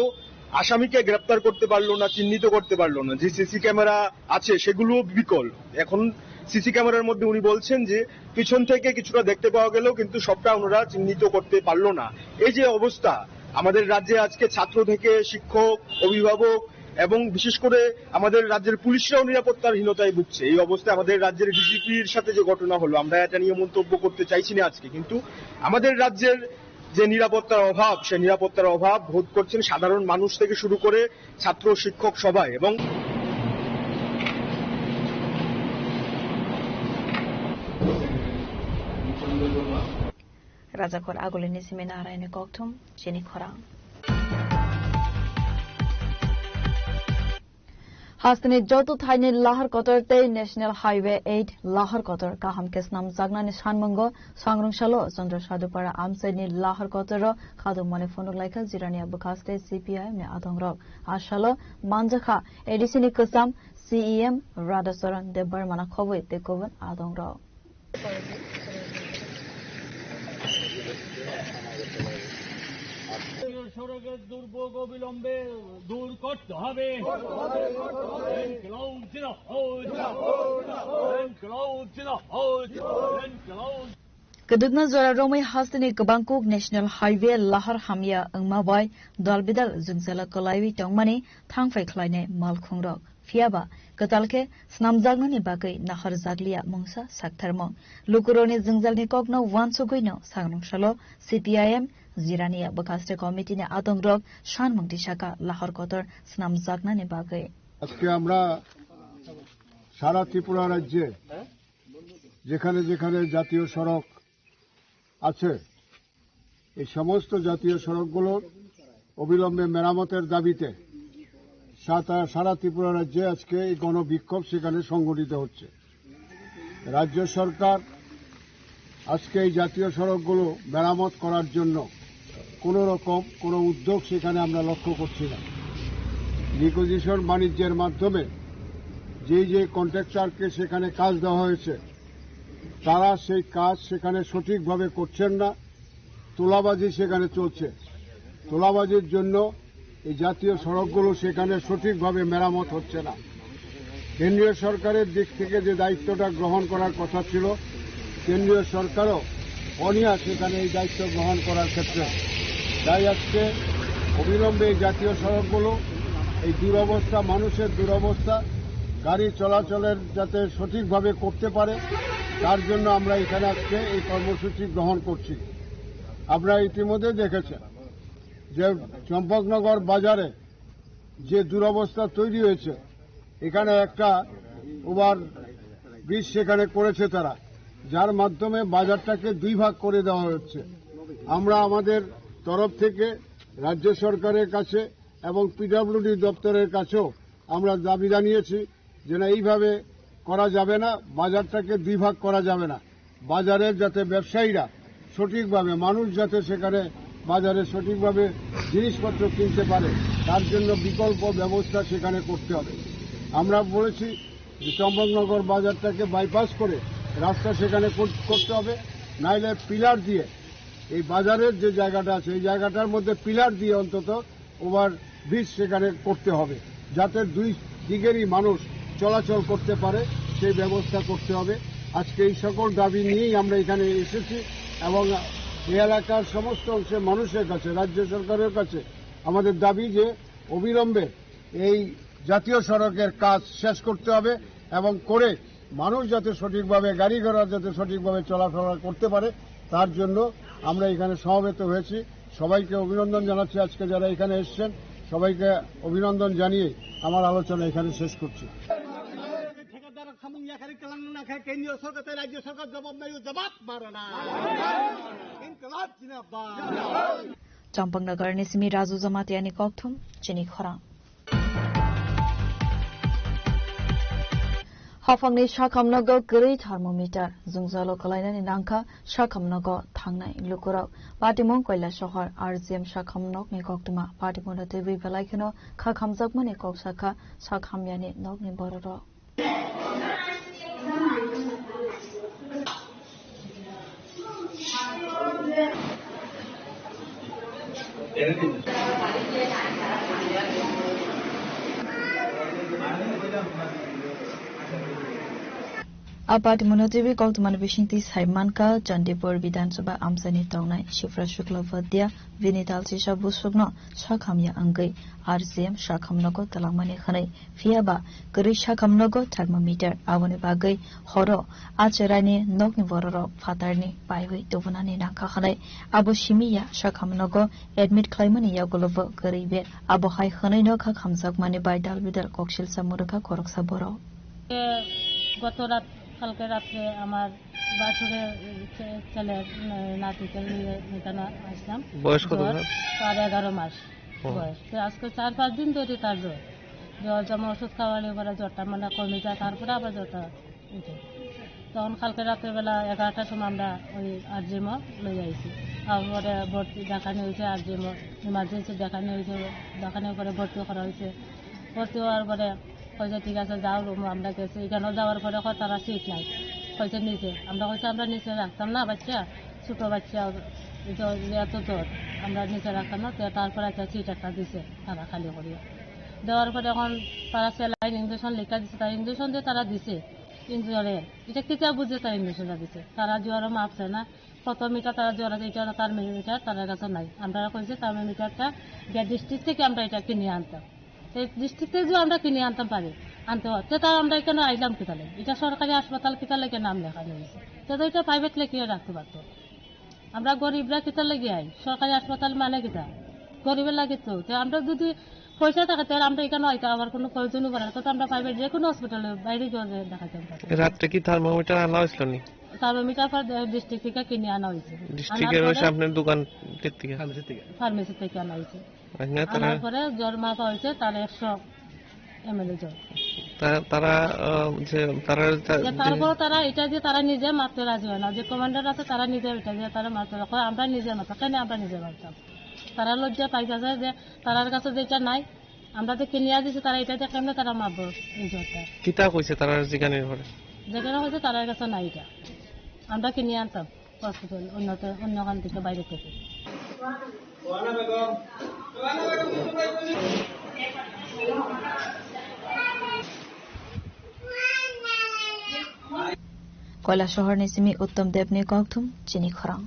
আসামিকে গ্রেপ্তার করতে পারলো না, চিহ্নিত করতে পারলো না। যে সিসি ক্যামেরা আছে সেগুলো বিকল। এখন সিসি ক্যামেরার মধ্যে উনি বলছেন যে পিছন থেকে কিছুটা দেখতে পাওয়া গেল, কিন্তু সবটা ওনারা চিহ্নিত করতে পারলো না। এই যে অবস্থা, আমাদের রাজ্যে আজকে ছাত্র থেকে শিক্ষক, অভিভাবক এবং বিশেষ করে আমাদের রাজ্যের পুলিশরাও নিরাপত্তার হীনতায় ভুগছে। এই অবস্থায় আমাদের রাজ্যের ডিজিপির সাথে যে ঘটনা হলো, আমরা এটা নিয়ে মন্তব্য করতে চাইছি না আজকে, কিন্তু আমাদের রাজ্যের যে নিরাপত্তার অভাব, সেই নিরাপত্তার অভাব বোধ করছেন সাধারণ মানুষ থেকে শুরু করে ছাত্র শিক্ষক সবাই। এবং Rajakhor agulini simi narani kokthum chini khorang. Hasteni joto thaini lahar kotor tei National Highway eight lahar kotor kaham khe snamjaknani sanmungo sangrungsalo Chandra Sadhupara amchaini lahar kotoro khadukmani phunuk laikha Jirania bwkhaste C P I M ni adongrok. Asalo manjakha A D C ni kwcham C E M Radhacharan Debbarmana khobwi tei kubun adongrok. সড়কের দুর্ভোগ অবিলম্বে দূর করতে হবে। ইনকিলাব জিন্দাবাদ। ইনকিলাব জিন্দাবাদ। ইনকিলাব। Kwdwkna jora romwi hasteni kwbangkuk National Highway lahar hamya wngma bai dal bidal jwngjalo kwlaiwi tongmani thangphai khlainai malkhungrok. Phiyaba kwtal khe snamjaknani bagwi naharjakliya mungsa saktharmung. Lukurokni jwngjalni kokno uansugwino sangrungsalo C P I M Jirania bwkhaste committee ni adongrok sanmung tisaka lahar kotor snamjaknani bagwi. আজকে আমরা সারা ত্রিপুরা রাজ্যে যেখানে যেখানে জাতীয় সড়ক আছে, এই সমস্ত জাতীয় সড়কগুলোর অবিলম্বে মেরামতের দাবিতে সাতা-, সারা ত্রিপুরা রাজ্যে আজকে এই গণবিক্ষোভ সেখানে সংগঠিত হচ্ছে। রাজ্য সরকার আজকে এই জাতীয় সড়কগুলো মেরামত করার জন্য কোনো রকম কোনো উদ্যোগ সেখানে আমরা লক্ষ্য করছি না। রিকুইজিশন বাণিজ্যের মাধ্যমে যেই যে কন্ট্রাক্টরকে সেখানে কাজ দেওয়া হয়েছে, তারা সেই কাজ সেখানে সঠিকভাবে করছেন না, তোলাবাজি সেখানে চলছে। তোলাবাজির জন্য এই জাতীয় সড়কগুলো সেখানে সঠিকভাবে মেরামত হচ্ছে না। কেন্দ্রীয় সরকারের দিক থেকে যে দায়িত্বটা গ্রহণ করার কথা ছিল, কেন্দ্রীয় সরকারও অনীহা সেখানে এই দায়িত্ব গ্রহণ করার ক্ষেত্রে। তাই আজকে অবিলম্বে এই জাতীয় সড়কগুলো, এই দুরবস্থা, মানুষের দুরবস্থা, গাড়ি চলাচলের যাতে সঠিকভাবে করতে পারে, তার জন্য আমরা এখানে আজকে এই কর্মসূচি গ্রহণ করছি। আপনারা ইতিমধ্যে দেখেছেন যে চম্পকনগর বাজারে যে দুরবস্থা তৈরি হয়েছে, এখানে একটা ওভার ব্রিজ সেখানে করেছে তারা, যার মাধ্যমে বাজারটাকে দুই ভাগ করে দেওয়া হচ্ছে। আমরা আমাদের তরফ থেকে রাজ্য সরকারের কাছে এবং পিডব্লিউডি দপ্তরের কাছেও আমরা দাবি জানিয়েছি যে না, এইভাবে করা যাবে না, বাজারটাকে দুই ভাগ করা যাবে না। বাজারের যাতে ব্যবসায়ীরা সঠিকভাবে, মানুষ যাতে সেখানে বাজারে সঠিকভাবে জিনিসপত্র কিনতে পারে, তার জন্য বিকল্প ব্যবস্থা সেখানে করতে হবে। আমরা বলেছি যে চম্পকনগর বাজারটাকে বাইপাস করে রাস্তা সেখানে কর-, করতে হবে, নাইলে পিলার দিয়ে এই বাজারের যে জায়গাটা আছে, এই জায়গাটার মধ্যে পিলার দিয়ে অন্তত ওভার ব্রিজ সেখানে করতে হবে, যাতে দুই দিকেরই মানুষ চলাচল করতে পারে, সেই ব্যবস্থা করতে হবে। আজকে এই সকল দাবি নিয়েই আমরা এখানে এসেছি এবং এই এলাকার সমস্ত অংশের মানুষের কাছে, রাজ্য সরকারের কাছে আমাদের দাবি যে অবিলম্বে এই জাতীয় সড়কের কাজ শেষ করতে হবে এবং করে মানুষ যাতে সঠিকভাবে, গাড়ি ঘোড়া যাতে সঠিকভাবে চলাফেরা করতে পারে, তার জন্য আমরা এখানে সমবেত হয়েছি। সবাইকে অভিনন্দন জানাচ্ছি, আজকে যারা এখানে এসেছেন সবাইকে অভিনন্দন জানিয়ে আমার আলোচনা এখানে শেষ করছি। ঠিকাদার খামুং ইয়াকারি কালাং না খায়, কেন্দ্রীয় সরকার, রাজ্য সরকার জবাব নাই, জবাব মারো না। ইনকলাব জিন্দাবাদ। Champaknagar ni simi Raju Jamatia ni kokthum chini khorang. Haphangni sakhamnogo kwrwi thermometer, jwngjalo kwlainani nangkha sakhamnogo thangnai lukurok. Patimung Koilasohor R G M sakhamnokni koktwma Patimura T V belai kheno kha khamjakmani kok sakha sakhamyani nokni bororok. Apat Mono T V koktwmani bisingtwi sai mankha, Chandipur Bidhan Sabha amchaini tongnai Shivra Shukla Vadia bini dalchisa busukno sakhamya wngwi R C M sakhamnogo twlangmani hwnwi. Phiya ba kwrwi sakhamnogo thermometer, aboni bagwi horo acheraini nokni bororok phatarni paiwi tubunani nangkha hwnwi. Abo simi ya sakhamnogo admit khlaimani yagulobo kwrwi be. Abo hai hwnwino kha khamjakmani bai dal bidal koksilsa mwrwkha khoroksa borok. গত রাত, কালকে রাত্রে আমার বাছুরের ছে-, ছেলের, উম, নাতিকে নিয়ে এখানে আসলাম। বয়স কত জ্বর, ওনার? তার এগারো মাস ও। বয়স। তো আজকে চার পাঁচ দিন ধরে তার জ্বর। জ্বর যেমন ওষুধ খাওয়ালে পরে জ্বরটা মানে কমে যায়, তারপরে আবার জ্বরটা উঠে। তখন কালকে রাতের বেলা এগারোটার সময় আমরা ওই আরজিএমও লই আইছি। তারপরে ভর্তি দেখানি হয়েছে আরজিএমও, ইমার্জেন্সি দেখানি হয়েছে, দেখানোর পরে ভর্তি করা হয়েছে। ভর্তি হওয়ার পরে কইছে, "ঠিক আছে, যাও রুমো।" আমরা গেছি, এখানেও যাওয়ার পরে কয়, "তারা সিট নাই।" কইছে, "নিচে।" আমরা কইছি, "আমরা নিচে রাখতাম না বাচ্চা, ছোট বাচ্চা, এই তো এত জ্বর, আমরা নিচে রাখতাম না।" তো তারপরে একটা সিট একটা দিছে তারা খালি করিয়া। দেওয়ার পরে এখন তারা স্যালাইন, ইঞ্জেকশন লেখা দিছে, তারা ইঞ্জেকশন দিয়ে তারা দিছে, ইঞ্জুরে। এটা কিতা বুঝে তারা ইঞ্জেকশনটা দিছে? তারা জ্বরও মাপছে না। কত মিটার তারা জ্বর আছে, এটা তার মিটার তার কাছে নাই। আমরা কইছি তার মিটারটা গিয়া ডিস্ট্রিক্ট থেকে আমরা এটা কিনে আনতাম। সেই ডিস্ট্রিক্ট থেকে যদি আমরা কিনে আনতাম পারি, আনতে হয়, তে তার আমরা এখানে আইলাম কিতা লাগে? এটা সরকারি হাসপাতাল কিতা লাগে নাম লেখানো হয়েছে? তে তো এটা প্রাইভেট লেখিয়ে রাখতে পারতো। আমরা গরিবরা কিতা লাগে আই? সরকারি হাসপাতাল মানে কিতা? গরিবের লাগে তো। তে আমরা যদি পয়সা থাকে, তাহলে আমরা এখানে আইতাম, আমার কোনো প্রয়োজনই পড়ে না। তো আমরা প্রাইভেট যে কোনো হসপিটালে বাইরে গিয়ে দেখাইতাম পারি। রাত্রে কি থার্মোমিটার আনা হয়েছিল নি? থার্মোমিটার ডিস্ট্রিক্ট থেকে কিনে আনা হয়েছে। ডিস্ট্রিক্টের আনার ওই পরে সামনের দোকান থেকে? ফার্মেসি থেকে। ফার্মেসি থেকে আনা হয়েছে। আচ্ছা, তারা আনার পরে জ্বর মাপা হয়েছে, তার একশো এমএলএ জ্বর। তা-, তারা, আহ, যে তারা তা-, যে তারপরে তারা এটা যে তারা নিজে মাপতে রাজি হয় না, যে কমান্ডার আছে তারা নিজে এটা যে তারা মাপতে রাখো, আমরা নিজে মাপতাম, কেন আমরা নিজে মাপতাম? তারা লজ্জা পাইছে যে তারার কাছে যেটা নাই, আমরা তো কিনিয়া দিছি, তারা এটা দিয়ে কেমনে তারা মাপবো এই জ্বরটা? কিতা কইছে তারা যেখানে পরে? যেখানে হয়েছে তারার কাছে নাই এটা, আমরা কিনে আনতাম হসপিটাল অন্য, অন্য খান থেকে, বাইরে থেকে। Koilasohor ni simi Uttam Deb ni kokthum chini khorang.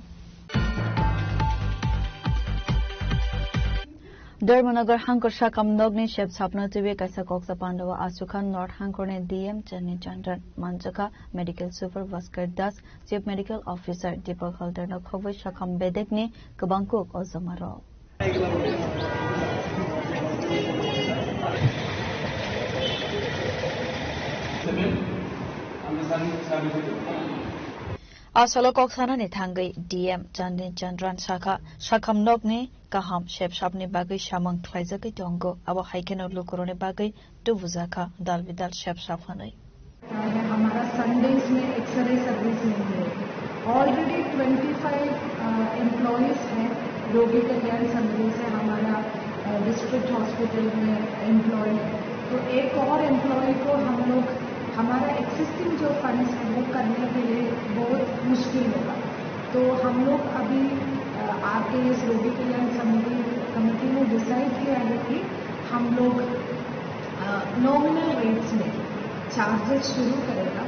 Dharmanagar hangkor sakam nokni sep sapna twiwi kaisa koksa pandao asukha North hangkorni D M Chandan Chandran manjakha medical super Bhaskar Das, chief medical officer Deepak Haldarno khobwi sakam bedekni kwbang kuk o joma rok. A salo kok sanani thangwi D M Chandin Chandran sakha, sakam nokni kaham sep sapni bagwi samung khlaijagwi tongo, abo hai kheno lukurokni bagwi tubujakha dal bidal sep sap hwnwi. है, हमारा संडेज में x ray service नहीं है। Already twenty five employees हैं, रोगी कल्याण संदेश है हमारा डिस्ट्रिक्ट हॉस्पिटल में एम्प्लॉय। तो एक और एम्प्लॉय को हम लोग, हमारा एग्जिस्टिंग जो फंड्स है वो करने के लिए बहुत मुश्किल होगा। तो हम लोग अभी आरकेएस रोगी कल्याण समिति कमेटी ने डिसाइड किया है कि हम लोग नॉमिनल रेट्स में चार्जेस शुरू करेगा।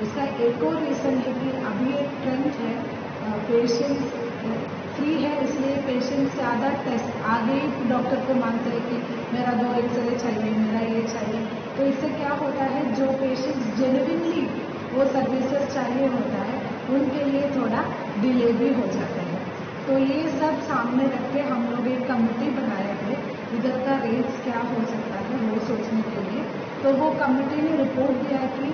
इसका एक और रीज़न है कि अभी एक ट्रेंड है, पेशेंट्स फ्री है, इसलिए पेशेंट्स ज़्यादा टेस्ट, आगे ही डॉक्टर को मांगते हैं कि मेरा दो एक्सरे चाहिए, मेरा ये चाहिए। तो इससे क्या होता है, जो पेशेंट्स जेन्युइनली वो सर्विसेज चाहिए होता है, उनके लिए थोड़ा डिले भी हो जाता है। तो ये सब सामने रख के हम लोग एक कमेटी बनाए थे, इधर का रेट्स क्या हो सकता है वो सोचने के लिए। तो वो कमेटी ने रिपोर्ट दिया कि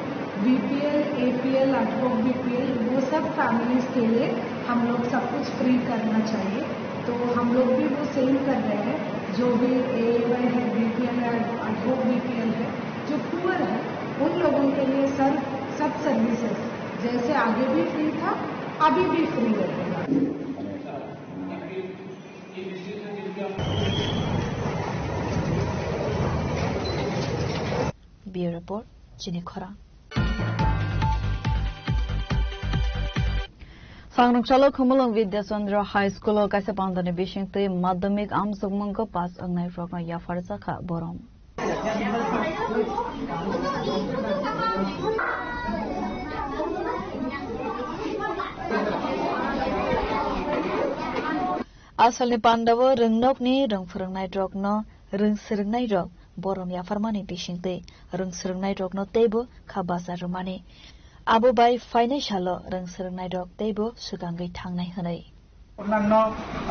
बीपीएल, एपीएल, एडहॉक बीपीएल, वो सब फैमिलीज के लिए हम लोग सब कुछ फ्री करना चाहिए। तो हम लोग भी वो सेम कर रहे हैं, जो भी एएवाई है, बीपीएल है, एडहॉक बीपीएल है, जो पुअर है, उन लोगों के लिए सर सब सर्विसेज जैसे आगे भी फ्री था, अभी भी फ्री रहेगा। Bureau Report, Chini Khorang. Sangrwngsalo Khumulwng Vidya Chandra High School o kaisa pandani bisingtwi madhyamik amjokmungo pass wngnai rokno yapharjakha borom. Asalni pandao rwngnokni rwng phwrwngnairokno rwng swrwngnairok borom yapharmani bisingtwi rwng swrwngnairokno teibo kha bacha rwmani. Abo bai phainai salo rwng swrwngnairok teibo swkangwi thangnai hwnwi. অন্যান্য,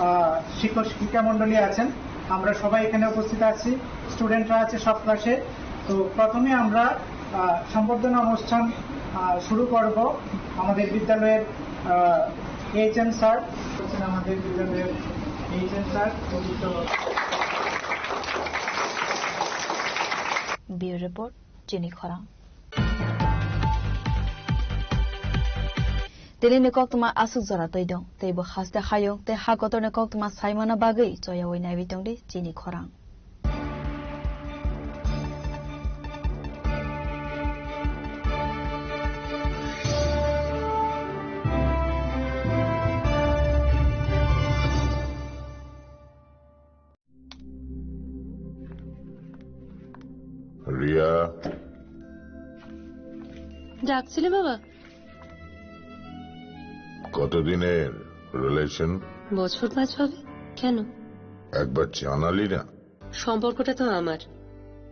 আহ, শিক্ষক শিক্ষিকা মণ্ডলী আছেন, আমরা সবাই এখানে উপস্থিত আছি, স্টুডেন্টরা আছে সব ক্লাসে। তো প্রথমে আমরা, আহ, সম্বর্ধনা অনুষ্ঠান, আহ, শুরু করব। আমাদের বিদ্যালয়ের, আহ, এইচএম স্যার, আমাদের বিদ্যালয়ের এইচএম স্যার, পবিত্র। Bureau Report, Chini Khorang. Tini ni koktwma aswk jora twi dong, teibo haste hayung tei ha kotor ni koktwma saimano bagwi choyawi naiwi tongdi chini khorang. Riya. ডাকছিলে বাবা? কতদিনের রিলেশন? বছর পাঁচ হবে। কেন? একবার জানালি না। সম্পর্কটা তো আমার,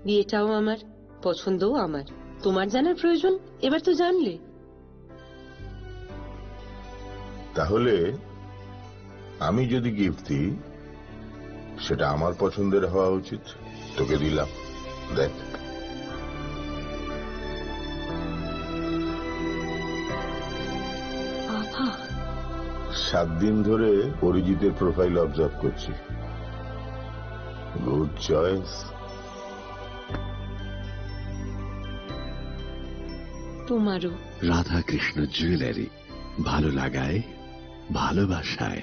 বিয়েটাও আমার, পছন্দও আমার। তোমার জানার প্রয়োজন? এবার তো জানলে। তাহলে আমি যদি গিফট দিই, সেটা আমার পছন্দের হওয়া উচিত। তোকে দিলাম, দেখ। সাত দিন ধরে অরিজিতের প্রোফাইল অবজার্ভ করছি। Good choice. তোমারও। রাধাকৃষ্ণ জুয়েলারি, ভালো লাগায়, ভালোবাসায়।